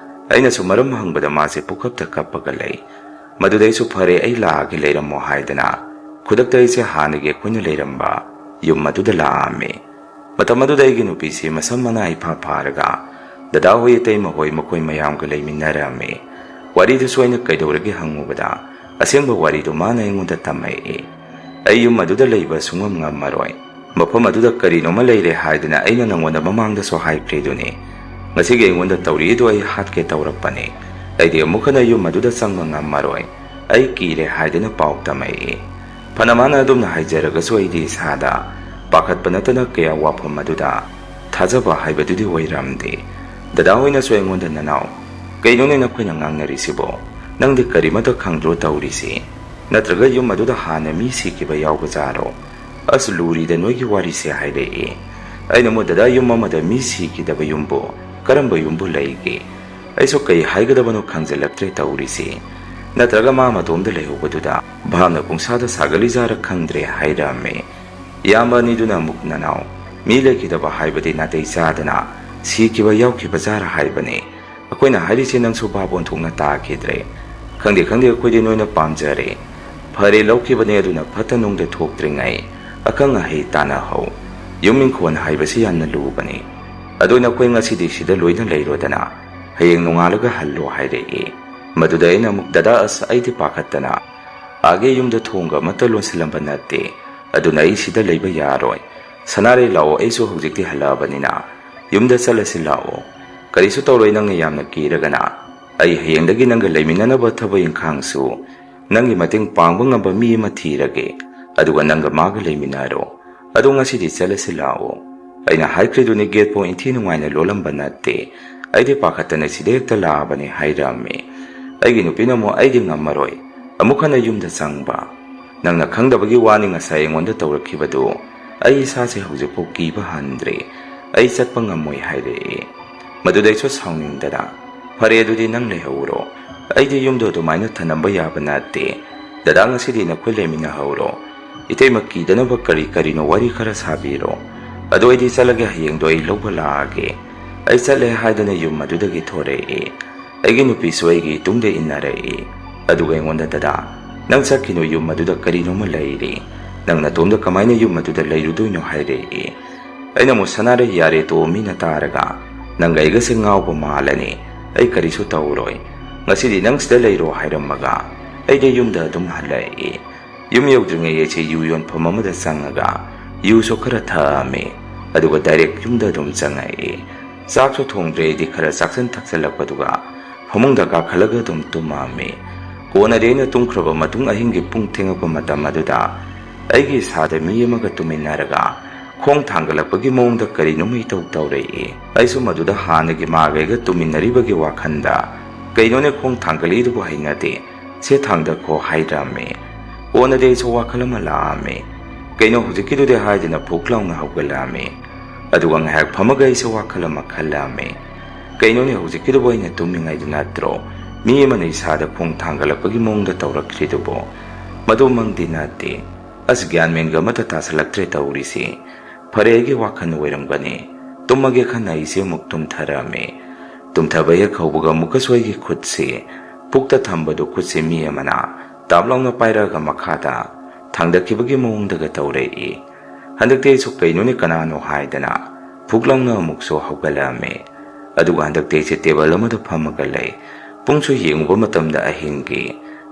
ꯑꯩꯅꯁꯨ ꯃꯔꯝ ꯍꯪꯕꯗ ꯃꯥꯁꯦ ꯄꯨꯈꯞꯇ ꯀꯞꯄꯒ ꯂꯩ꯫ ꯃꯗꯨꯗ ꯑꯩꯁꯨ, "ꯐꯔꯦ, ꯑꯩ ꯂꯥꯛꯑꯒꯦ, ꯂꯩꯔꯝꯃꯣ" ꯍꯥꯏꯗꯅ ꯈꯨꯗꯛꯇ ꯑꯩꯁꯦ ꯍꯥꯟꯅꯒꯤ ꯑꯩꯈꯣꯏꯅ ꯂꯩꯔꯝꯕ ꯌꯨꯝ ꯑꯗꯨꯗ ꯂꯥꯛꯑꯝꯃꯤ꯫ ꯃꯇꯝ ꯑꯗꯨꯗ ꯑꯩꯒꯤ ꯅꯨꯄꯤꯁꯤ ꯃꯁꯝ ꯃꯅꯥ ꯏꯐꯥ ꯐꯥꯔꯒ ꯗꯗꯥ ꯍꯣꯏ, ꯏꯇꯩꯃ ꯍꯣꯏ, ꯃꯈꯣꯏ ꯃꯌꯥꯝꯒ ꯂꯩꯃꯤꯟꯅꯔꯝꯃꯤ꯫ ꯋꯥꯔꯤꯗꯨꯁꯨ ꯑꯩꯅ ꯀꯩꯗꯧꯔꯒꯦ ꯍꯪꯉꯨꯕꯗ ꯑꯁꯦꯡꯕ ꯋꯥꯔꯤꯗꯨ ꯃꯥꯅ ꯑꯩꯉꯣꯟꯗ ꯇꯝꯃꯛꯏ꯫ ꯑꯩ ꯌꯨꯝ ꯑꯗꯨꯗ ꯂꯩꯕ ꯁꯨꯡꯉꯝ ꯉꯝꯃꯔꯣꯏ꯫ ꯃꯐꯝ ꯑꯗꯨꯗ ꯀꯔꯤꯅꯣꯃ ꯂꯩꯔꯦ ꯍꯥꯏꯗꯅ ꯑꯩꯅ ꯅꯉꯣꯟꯗ ꯃꯃꯥꯡꯗꯁꯨ ꯍꯥꯏꯈ꯭ꯔꯤꯗꯨꯅꯤ꯫ ꯉꯁꯤꯒꯤ ꯑꯩꯉꯣꯟꯗ ꯇꯧꯔꯤꯗꯨ ꯑꯩ ꯍꯥꯠꯀꯦ ꯇꯧꯔꯛꯄꯅꯤ꯫ ꯑꯩꯗꯤ ꯑꯃꯨꯛ ꯍꯟꯅ ꯌꯨꯝ ꯑꯗꯨꯗ ꯆꯪꯕ ꯉꯝꯃꯔꯣꯏ꯫ ꯑꯩ ꯀꯤꯔꯦ ꯍꯥꯏꯗꯅ ꯄꯥꯎ ꯇꯝꯃꯛꯏ꯫ ꯐꯅ ꯃꯥꯅ ꯑꯗꯨꯝꯅ ꯍꯥꯏꯖꯔꯒꯁꯨ ꯑꯩꯗꯤ ꯏꯁꯥꯗ ꯄꯥꯈꯠꯄ ꯅꯠꯇꯅ ꯀꯌꯥ ꯋꯥꯐꯝ ꯑꯗꯨꯗ ꯊꯥꯖꯕ ꯍꯥꯏꯕꯗꯨꯗꯤ ꯑꯣꯏꯔꯝꯗꯦ꯫ ꯗꯗꯥ ꯍꯣꯏꯅꯁꯨ ꯑꯩꯉꯣꯟꯗ, "ꯅꯅꯥꯎ, ꯀꯩꯅꯣꯅꯦ ꯅꯈꯣꯏꯅ ꯉꯥꯡꯅꯔꯤꯁꯤꯕꯣ? ꯅꯪꯗꯤ ꯀꯔꯤꯃꯠꯇ ꯈꯪꯗ꯭ꯔꯣ ꯇꯧꯔꯤꯁꯤ? ꯅꯠꯇ꯭ꯔꯒ ꯌꯨꯝ ꯑꯗꯨꯗ ꯍꯥꯟꯅ ꯃꯤ ꯁꯤꯈꯤꯕ ꯌꯥꯎꯕ ꯖꯥꯔꯣ? ꯑꯁ, ꯂꯨꯔꯤꯗ ꯅꯣꯏꯒꯤ ꯋꯥꯔꯤꯁꯦ" ꯍꯥꯏꯔꯛꯏ꯫ ꯑꯩꯅ ꯑꯃꯨꯛ, "ꯗꯗꯥ, ꯌꯨꯝ ꯑꯃꯗ ꯃꯤ ꯁꯤꯈꯤꯗꯕ ꯌꯨꯝꯕꯨ ꯀꯔꯝꯕ ꯌꯨꯝꯕꯨ ꯂꯩꯒꯦ?" ꯑꯩꯁꯨ ꯀꯩ ꯍꯥꯏꯒꯗꯕꯅꯣ ꯈꯪꯖꯤꯜꯂꯛꯇ꯭ꯔꯦ ꯇꯧꯔꯤꯁꯤ꯫ ꯅꯠꯇ꯭ꯔꯒ ꯃꯥ ꯃꯇꯣꯝꯗ ꯂꯩꯍꯧꯕꯗꯨꯗ ꯚꯥꯞꯅ ꯄꯨꯡꯁꯥꯗ ꯁꯥꯒꯠꯂꯤꯖꯥꯔ ꯈꯪꯗ꯭ꯔꯦ ꯍꯥꯏꯔꯛꯑꯝꯃꯤ꯫ ꯏꯌꯥꯝꯕ ꯑꯅꯤꯗꯨꯅ ꯑꯃꯨꯛ, "ꯅꯅꯥꯎ, ꯃꯤ ꯂꯩꯈꯤꯗꯕ ꯍꯥꯏꯕꯗꯤ ꯅꯥꯇꯩ ꯆꯥꯗꯅ ꯁꯤꯈꯤꯕ ꯌꯥꯎꯈꯤꯕ ꯖꯥꯔ ꯍꯥꯏꯕꯅꯤ꯫ ꯑꯩꯈꯣꯏꯅ ꯍꯥꯏꯔꯤꯁꯦ ꯅꯪꯁꯨ ꯚꯥꯞ ꯑꯣꯟꯊꯣꯛꯅ ꯇꯥꯈꯤꯗ꯭ꯔꯦ꯫ ꯈꯪꯗꯦ, ꯈꯪꯗꯦ, ꯑꯩꯈꯣꯏꯗꯤ ꯅꯣꯏꯅ ꯄꯥꯝꯖꯔꯦ꯫ ꯐꯔꯦ, ꯂꯧꯈꯤꯕꯅꯦ, ꯑꯗꯨꯅ ꯐꯠꯇ ꯅꯨꯡꯗ ꯊꯣꯛꯇ꯭ꯔꯤꯉꯩ ꯑꯈꯪ ꯑꯍꯩ ꯇꯥꯟꯅꯍꯧ꯫ ꯌꯨꯝ ꯏꯪꯈꯣꯜ ꯍꯥꯏꯕꯁꯤ ꯌꯥꯝꯅ ꯂꯨꯕꯅꯤ꯫ ꯑꯗꯨ ꯅꯈꯣꯏ ꯉꯁꯤꯗꯤ ꯁꯤꯗ ꯂꯣꯏꯅ ꯂꯩꯔꯣꯗꯅ, ꯍꯌꯦꯡ ꯅꯣꯡꯉꯥꯜꯂꯒ ꯍꯜꯂꯣ" ꯍꯥꯏꯔꯛꯏ꯫ ꯃꯗꯨꯗ ꯑꯩꯅ ꯑꯃꯨꯛ, "ꯗꯗꯥ, ꯑꯁ, ꯑꯩꯗꯤ ꯄꯥꯈꯠꯇꯅ ꯑꯥꯒꯤ ꯌꯨꯝꯗ ꯊꯣꯡꯒ ꯑꯃꯠꯇ ꯂꯣꯟꯁꯤꯜꯂꯝꯕ ꯅꯠꯇꯦ, ꯑꯗꯨꯅ ꯑꯩ ꯁꯤꯗ ꯂꯩꯕ ꯌꯥꯔꯣꯏ꯫ ꯁꯅꯥꯔꯩ, ꯂꯥꯛꯑꯣ, ꯑꯩꯁꯨ ꯍꯧꯖꯤꯛꯇꯤ ꯍꯜꯂꯛꯑꯕꯅꯤꯅ ꯌꯨꯝꯗ ꯆꯠꯂꯁꯤ ꯂꯥꯛꯑꯣ꯫ ꯀꯔꯤꯁꯨ ꯇꯧꯔꯣꯏ, ꯅꯪꯅ ꯌꯥꯝꯅ ꯀꯤꯔꯒꯅ꯫ ꯑꯩ ꯍꯌꯦꯡꯗꯒꯤ ꯅꯪꯒ ꯂꯩꯃꯤꯟꯅꯅꯕ ꯊꯕꯛ ꯏꯪꯈꯥꯡꯁꯨ ꯅꯪꯒꯤ ꯃꯇꯦꯡ ꯄꯥꯡꯕ ꯉꯝꯕ ꯃꯤ ꯑꯃ ꯊꯤꯔꯒꯦ, ꯑꯗꯨꯒ ꯅꯪꯒ ꯃꯥꯒ ꯂꯩꯃꯤꯟꯅꯔꯣ꯫ ꯑꯗꯣ ꯉꯁꯤꯗꯤ ꯆꯠꯂꯁꯤ ꯂꯥꯛꯑꯣ꯫ ꯑꯩꯅ ꯍꯥꯏꯈ꯭ꯔꯤꯗꯨꯅꯤ, ꯒꯦꯠ ꯐꯥꯎ ꯏꯟꯊꯤ ꯅꯨꯡꯉꯥꯏꯅ ꯂꯣꯜꯂꯝꯕ ꯅꯠꯇꯦ꯫ ꯑꯩꯗꯤ ꯄꯥꯈꯠꯇꯅ ꯁꯤꯗ ꯍꯦꯛꯇ ꯂꯥꯛꯑꯕꯅꯦ", ꯍꯥꯏꯔꯝꯃꯤ꯫ ꯑꯩꯒꯤ ꯅꯨꯄꯤꯅ ꯑꯃꯨꯛ, "ꯑꯩꯗꯤ ꯉꯝꯃꯔꯣꯏ ꯑꯃꯨꯛ ꯍꯟꯅ ꯌꯨꯝꯗ ꯆꯪꯕ꯫ ꯅꯪꯅ ꯈꯪꯗꯕꯒꯤ ꯋꯥꯅꯤ ꯉꯁꯥꯏ ꯑꯩꯉꯣꯟꯗ ꯇꯧꯔꯛꯈꯤꯕꯗꯨ꯫ ꯑꯩ ꯏꯁꯥꯁꯦ ꯍꯧꯖꯤꯛꯐꯥꯎ ꯀꯤꯕ ꯍꯟꯗ꯭ꯔꯤ꯫ ꯑꯩ ꯆꯠꯄ ꯉꯝꯃꯣꯏ", ꯍꯥꯏꯔꯛꯑꯦ꯫ ꯃꯗꯨꯗꯩꯁꯨ ꯁꯥꯎꯅꯤꯡꯗꯅ, "ꯐꯔꯦ, ꯑꯗꯨꯗꯤ ꯅꯪ ꯂꯩꯍꯧꯔꯣ꯫ ꯑꯩꯗꯤ ꯌꯨꯝꯗ ꯑꯗꯨꯃꯥꯏꯅ ꯊꯅꯝꯕ ꯌꯥꯕ ꯅꯠꯇꯦ꯫ ꯗꯗꯥ, ꯉꯁꯤꯗꯤ ꯅꯈꯣꯏ ꯂꯩꯃꯤꯟꯅꯍꯧꯔꯣ꯫ ꯏꯇꯩꯃ ꯀꯤꯗꯅꯕ ꯀꯔꯤ ꯀꯔꯤꯅꯣ ꯋꯥꯔꯤ ꯈꯔ ꯁꯥꯕꯤꯔꯣ꯫ ꯑꯗꯨ ꯑꯩꯗꯤ ꯆꯠꯂꯒꯦ, ꯍꯌꯦꯡꯗꯣ ꯑꯩ ꯂꯧꯕ ꯂꯥꯛꯑꯒꯦ"꯫ ꯑꯩ ꯆꯠꯂꯦ ꯍꯥꯏꯗꯅ ꯌꯨꯝ ꯑꯗꯨꯗꯒꯤ ꯊꯣꯔꯛꯑꯦ꯫ ꯑꯩꯒꯤ ꯅꯨꯄꯤꯁꯨ ꯑꯩꯒꯤ ꯏꯇꯨꯡꯗ ꯏꯟꯅꯔꯛꯏ꯫ ꯑꯗꯨꯒ ꯑꯩꯉꯣꯟꯗ, "ꯗꯗꯥ, ꯅꯪ ꯆꯠꯈꯤꯅꯨ, ꯌꯨꯝ ꯑꯗꯨꯗ ꯀꯔꯤꯅꯣꯝꯃ ꯂꯩꯔꯤ꯫ ꯅꯪ ꯅꯇꯣꯝꯗ ꯀꯃꯥꯏꯅ ꯌꯨꯝ ꯑꯗꯨꯗ ꯂꯩꯔꯨꯗꯣꯏꯅꯣ?" ꯍꯥꯏꯔꯛꯏ꯫ ꯑꯩꯅ ꯑꯃꯨꯛ, "ꯁꯅꯥꯔꯩ, ꯌꯥꯔꯦ ꯇꯣꯛꯑꯣ, ꯃꯤꯅ ꯇꯥꯔꯒ ꯅꯪꯒ ꯑꯩꯒꯁꯦ ꯉꯥꯎꯕ ꯃꯥꯜꯂꯅꯤ꯫ ꯑꯩ ꯀꯔꯤꯁꯨ ꯇꯧꯔꯣꯏ꯫ ꯉꯁꯤꯗꯤ ꯅꯪ ꯁꯤꯗ ꯂꯩꯔꯣ" ꯍꯥꯏꯔꯝꯃꯒ ꯑꯩꯗꯤ ꯌꯨꯝꯗ ꯑꯗꯨꯝ ꯍꯜꯂꯛꯏ꯫ ꯌꯨꯝ ꯌꯧꯗ꯭ꯔꯤꯉꯩ ꯑꯩꯁꯦ ꯌꯨ ꯌꯣꯟꯐꯝ ꯑꯃꯗ ꯆꯪꯉꯒ ꯌꯨꯁꯨ ꯈꯔ ꯊꯛꯑꯝꯃꯤ꯫ ꯑꯗꯨꯒ ꯗꯥꯏꯔꯦꯛ ꯌꯨꯝꯗ ꯑꯗꯨꯝ ꯆꯪꯉꯛꯏ꯫ ꯆꯥꯛꯁꯨ ꯊꯣꯡꯗ꯭ꯔꯦ, ꯑꯩꯗꯤ ꯈꯔ ꯆꯥꯛꯁꯟ ꯊꯛꯆꯜꯂꯛꯄꯗꯨꯒ ꯐꯃꯨꯡꯗ ꯀꯥꯈꯠꯂꯒ ꯑꯗꯨꯝ ꯇꯨꯝꯃꯛꯑꯝꯃꯤ꯫ ꯀꯣꯟꯅꯗꯤ ꯑꯩꯅ ꯇꯨꯝꯈ꯭ꯔꯕ ꯃꯇꯨꯡ ꯑꯍꯤꯡꯒꯤ ꯄꯨꯡ ꯊꯦꯡꯉꯛꯄ ꯃꯇꯝ ꯑꯗꯨꯗ ꯑꯩꯒꯤ ꯏꯁꯥꯗ ꯃꯤ ꯑꯃꯒ ꯇꯨꯃꯤꯟꯅꯔꯒ ꯈꯣꯡ ꯊꯥꯡꯒꯠꯂꯛꯄꯒꯤ ꯃꯑꯣꯡꯗ ꯀꯔꯤꯅꯣꯝꯃ ꯏꯇꯧ ꯇꯧꯔꯛꯏ꯫ ꯑꯩꯁꯨ ꯃꯗꯨꯗ ꯍꯥꯟꯅꯒꯤ ꯃꯥꯒ ꯑꯩꯒ ꯇꯨꯃꯤꯟꯅꯔꯤꯕꯒꯤ ꯋꯥꯈꯜꯗ, "ꯀꯩꯅꯣꯅꯦ, ꯈꯣꯡ ꯊꯥꯡꯒꯠꯂꯛꯏꯗꯨꯕꯨ ꯍꯩꯅꯗꯦ, ꯁꯦ ꯊꯥꯡꯗꯈꯣ" ꯍꯥꯏꯔꯝꯃꯤ꯫ ꯀꯣꯟꯅꯗꯤ ꯑꯩꯁꯨ ꯋꯥꯈꯜ ꯑꯃ ꯂꯥꯛꯑꯝꯃꯤ꯫ "ꯀꯩꯅꯣ ꯍꯧꯖꯤꯛꯀꯤꯗꯨꯗꯤ?" ꯍꯥꯏꯗꯨꯅ ꯐꯨꯛ ꯂꯥꯎꯅ ꯍꯧꯒꯠꯂꯛꯑꯝꯃꯤ꯫ ꯑꯗꯨꯒ ꯉꯥꯏꯍꯥꯛ ꯐꯝꯃꯒ ꯑꯩꯁꯨ ꯋꯥꯈꯜ ꯑꯃ ꯈꯜꯂꯛꯑꯝꯃꯤ꯫ "ꯀꯩꯅꯣꯅꯦ, ꯍꯧꯖꯤꯛꯀꯤꯗꯨꯕꯨ ꯑꯩꯅ ꯇꯨꯝꯃꯤꯉꯩꯗ ꯅꯠꯇ꯭ꯔꯣ ꯃꯤ ꯑꯃꯅ ꯏꯁꯥꯗ ꯈꯣꯡ ꯊꯥꯡꯒꯠꯂꯛꯄꯒꯤ ꯃꯑꯣꯡꯗ ꯇꯧꯔꯛꯈ꯭ꯔꯤꯗꯨꯕꯣ? ꯃꯗꯨ ꯃꯪꯗꯤ ꯅꯠꯇꯦ꯫ ꯑꯁ, ꯒ꯭ꯌꯥꯟ ꯃꯦꯟꯒ ꯑꯃꯠꯇ ꯇꯥꯁꯜꯂꯛꯇ꯭ꯔꯦ ꯇꯧꯔꯤꯁꯤ꯫ ꯐꯔꯦ, ꯑꯩꯒꯤ ꯋꯥꯈꯜ ꯑꯣꯏꯔꯝꯒꯅꯤ꯫ ꯇꯨꯝꯃꯒꯦ ꯈꯟꯅ ꯑꯩꯁꯦ ꯑꯃꯨꯛ ꯇꯨꯝꯊꯔꯛꯑꯝꯃꯤ꯫ ꯇꯨꯝꯊꯕ ꯍꯦꯛ ꯍꯧꯕꯒ ꯑꯃꯨꯛꯀꯁꯨ ꯑꯩꯒꯤ ꯈꯨꯠꯁꯤ ꯄꯨꯛꯇ ꯊꯝꯕꯗꯨ ꯈꯨꯠꯁꯤ ꯃꯤ ꯑꯃꯅ ꯇꯥꯞ ꯂꯥꯎꯅ ꯄꯥꯏꯔꯛꯑꯒ ꯃꯈꯥꯗ ꯊꯥꯡꯗꯈꯤꯕꯒꯤ ꯃꯑꯣꯡꯗꯒ ꯇꯧꯔꯛꯏ꯫ ꯍꯟꯗꯛꯇꯤ ꯑꯩꯁꯨ ꯀꯩꯅꯣꯅꯦ, ꯀꯅꯥꯅꯣ ꯍꯥꯏꯗꯅ ꯐꯨꯛ ꯂꯥꯎꯅ ꯑꯃꯨꯛꯁꯨ ꯍꯧꯒꯠꯂꯛꯑꯝꯃꯤ꯫ ꯑꯗꯨꯒ ꯍꯟꯗꯛꯇꯤ ꯑꯩꯁꯦ ꯇꯦꯕꯜ ꯑꯃꯗ ꯐꯝꯃꯒ ꯂꯩ꯫ ꯄꯨꯡꯁꯨ ꯌꯦꯡꯉꯨꯕ ꯃꯇꯝꯗ ꯑꯍꯤꯡꯒꯤ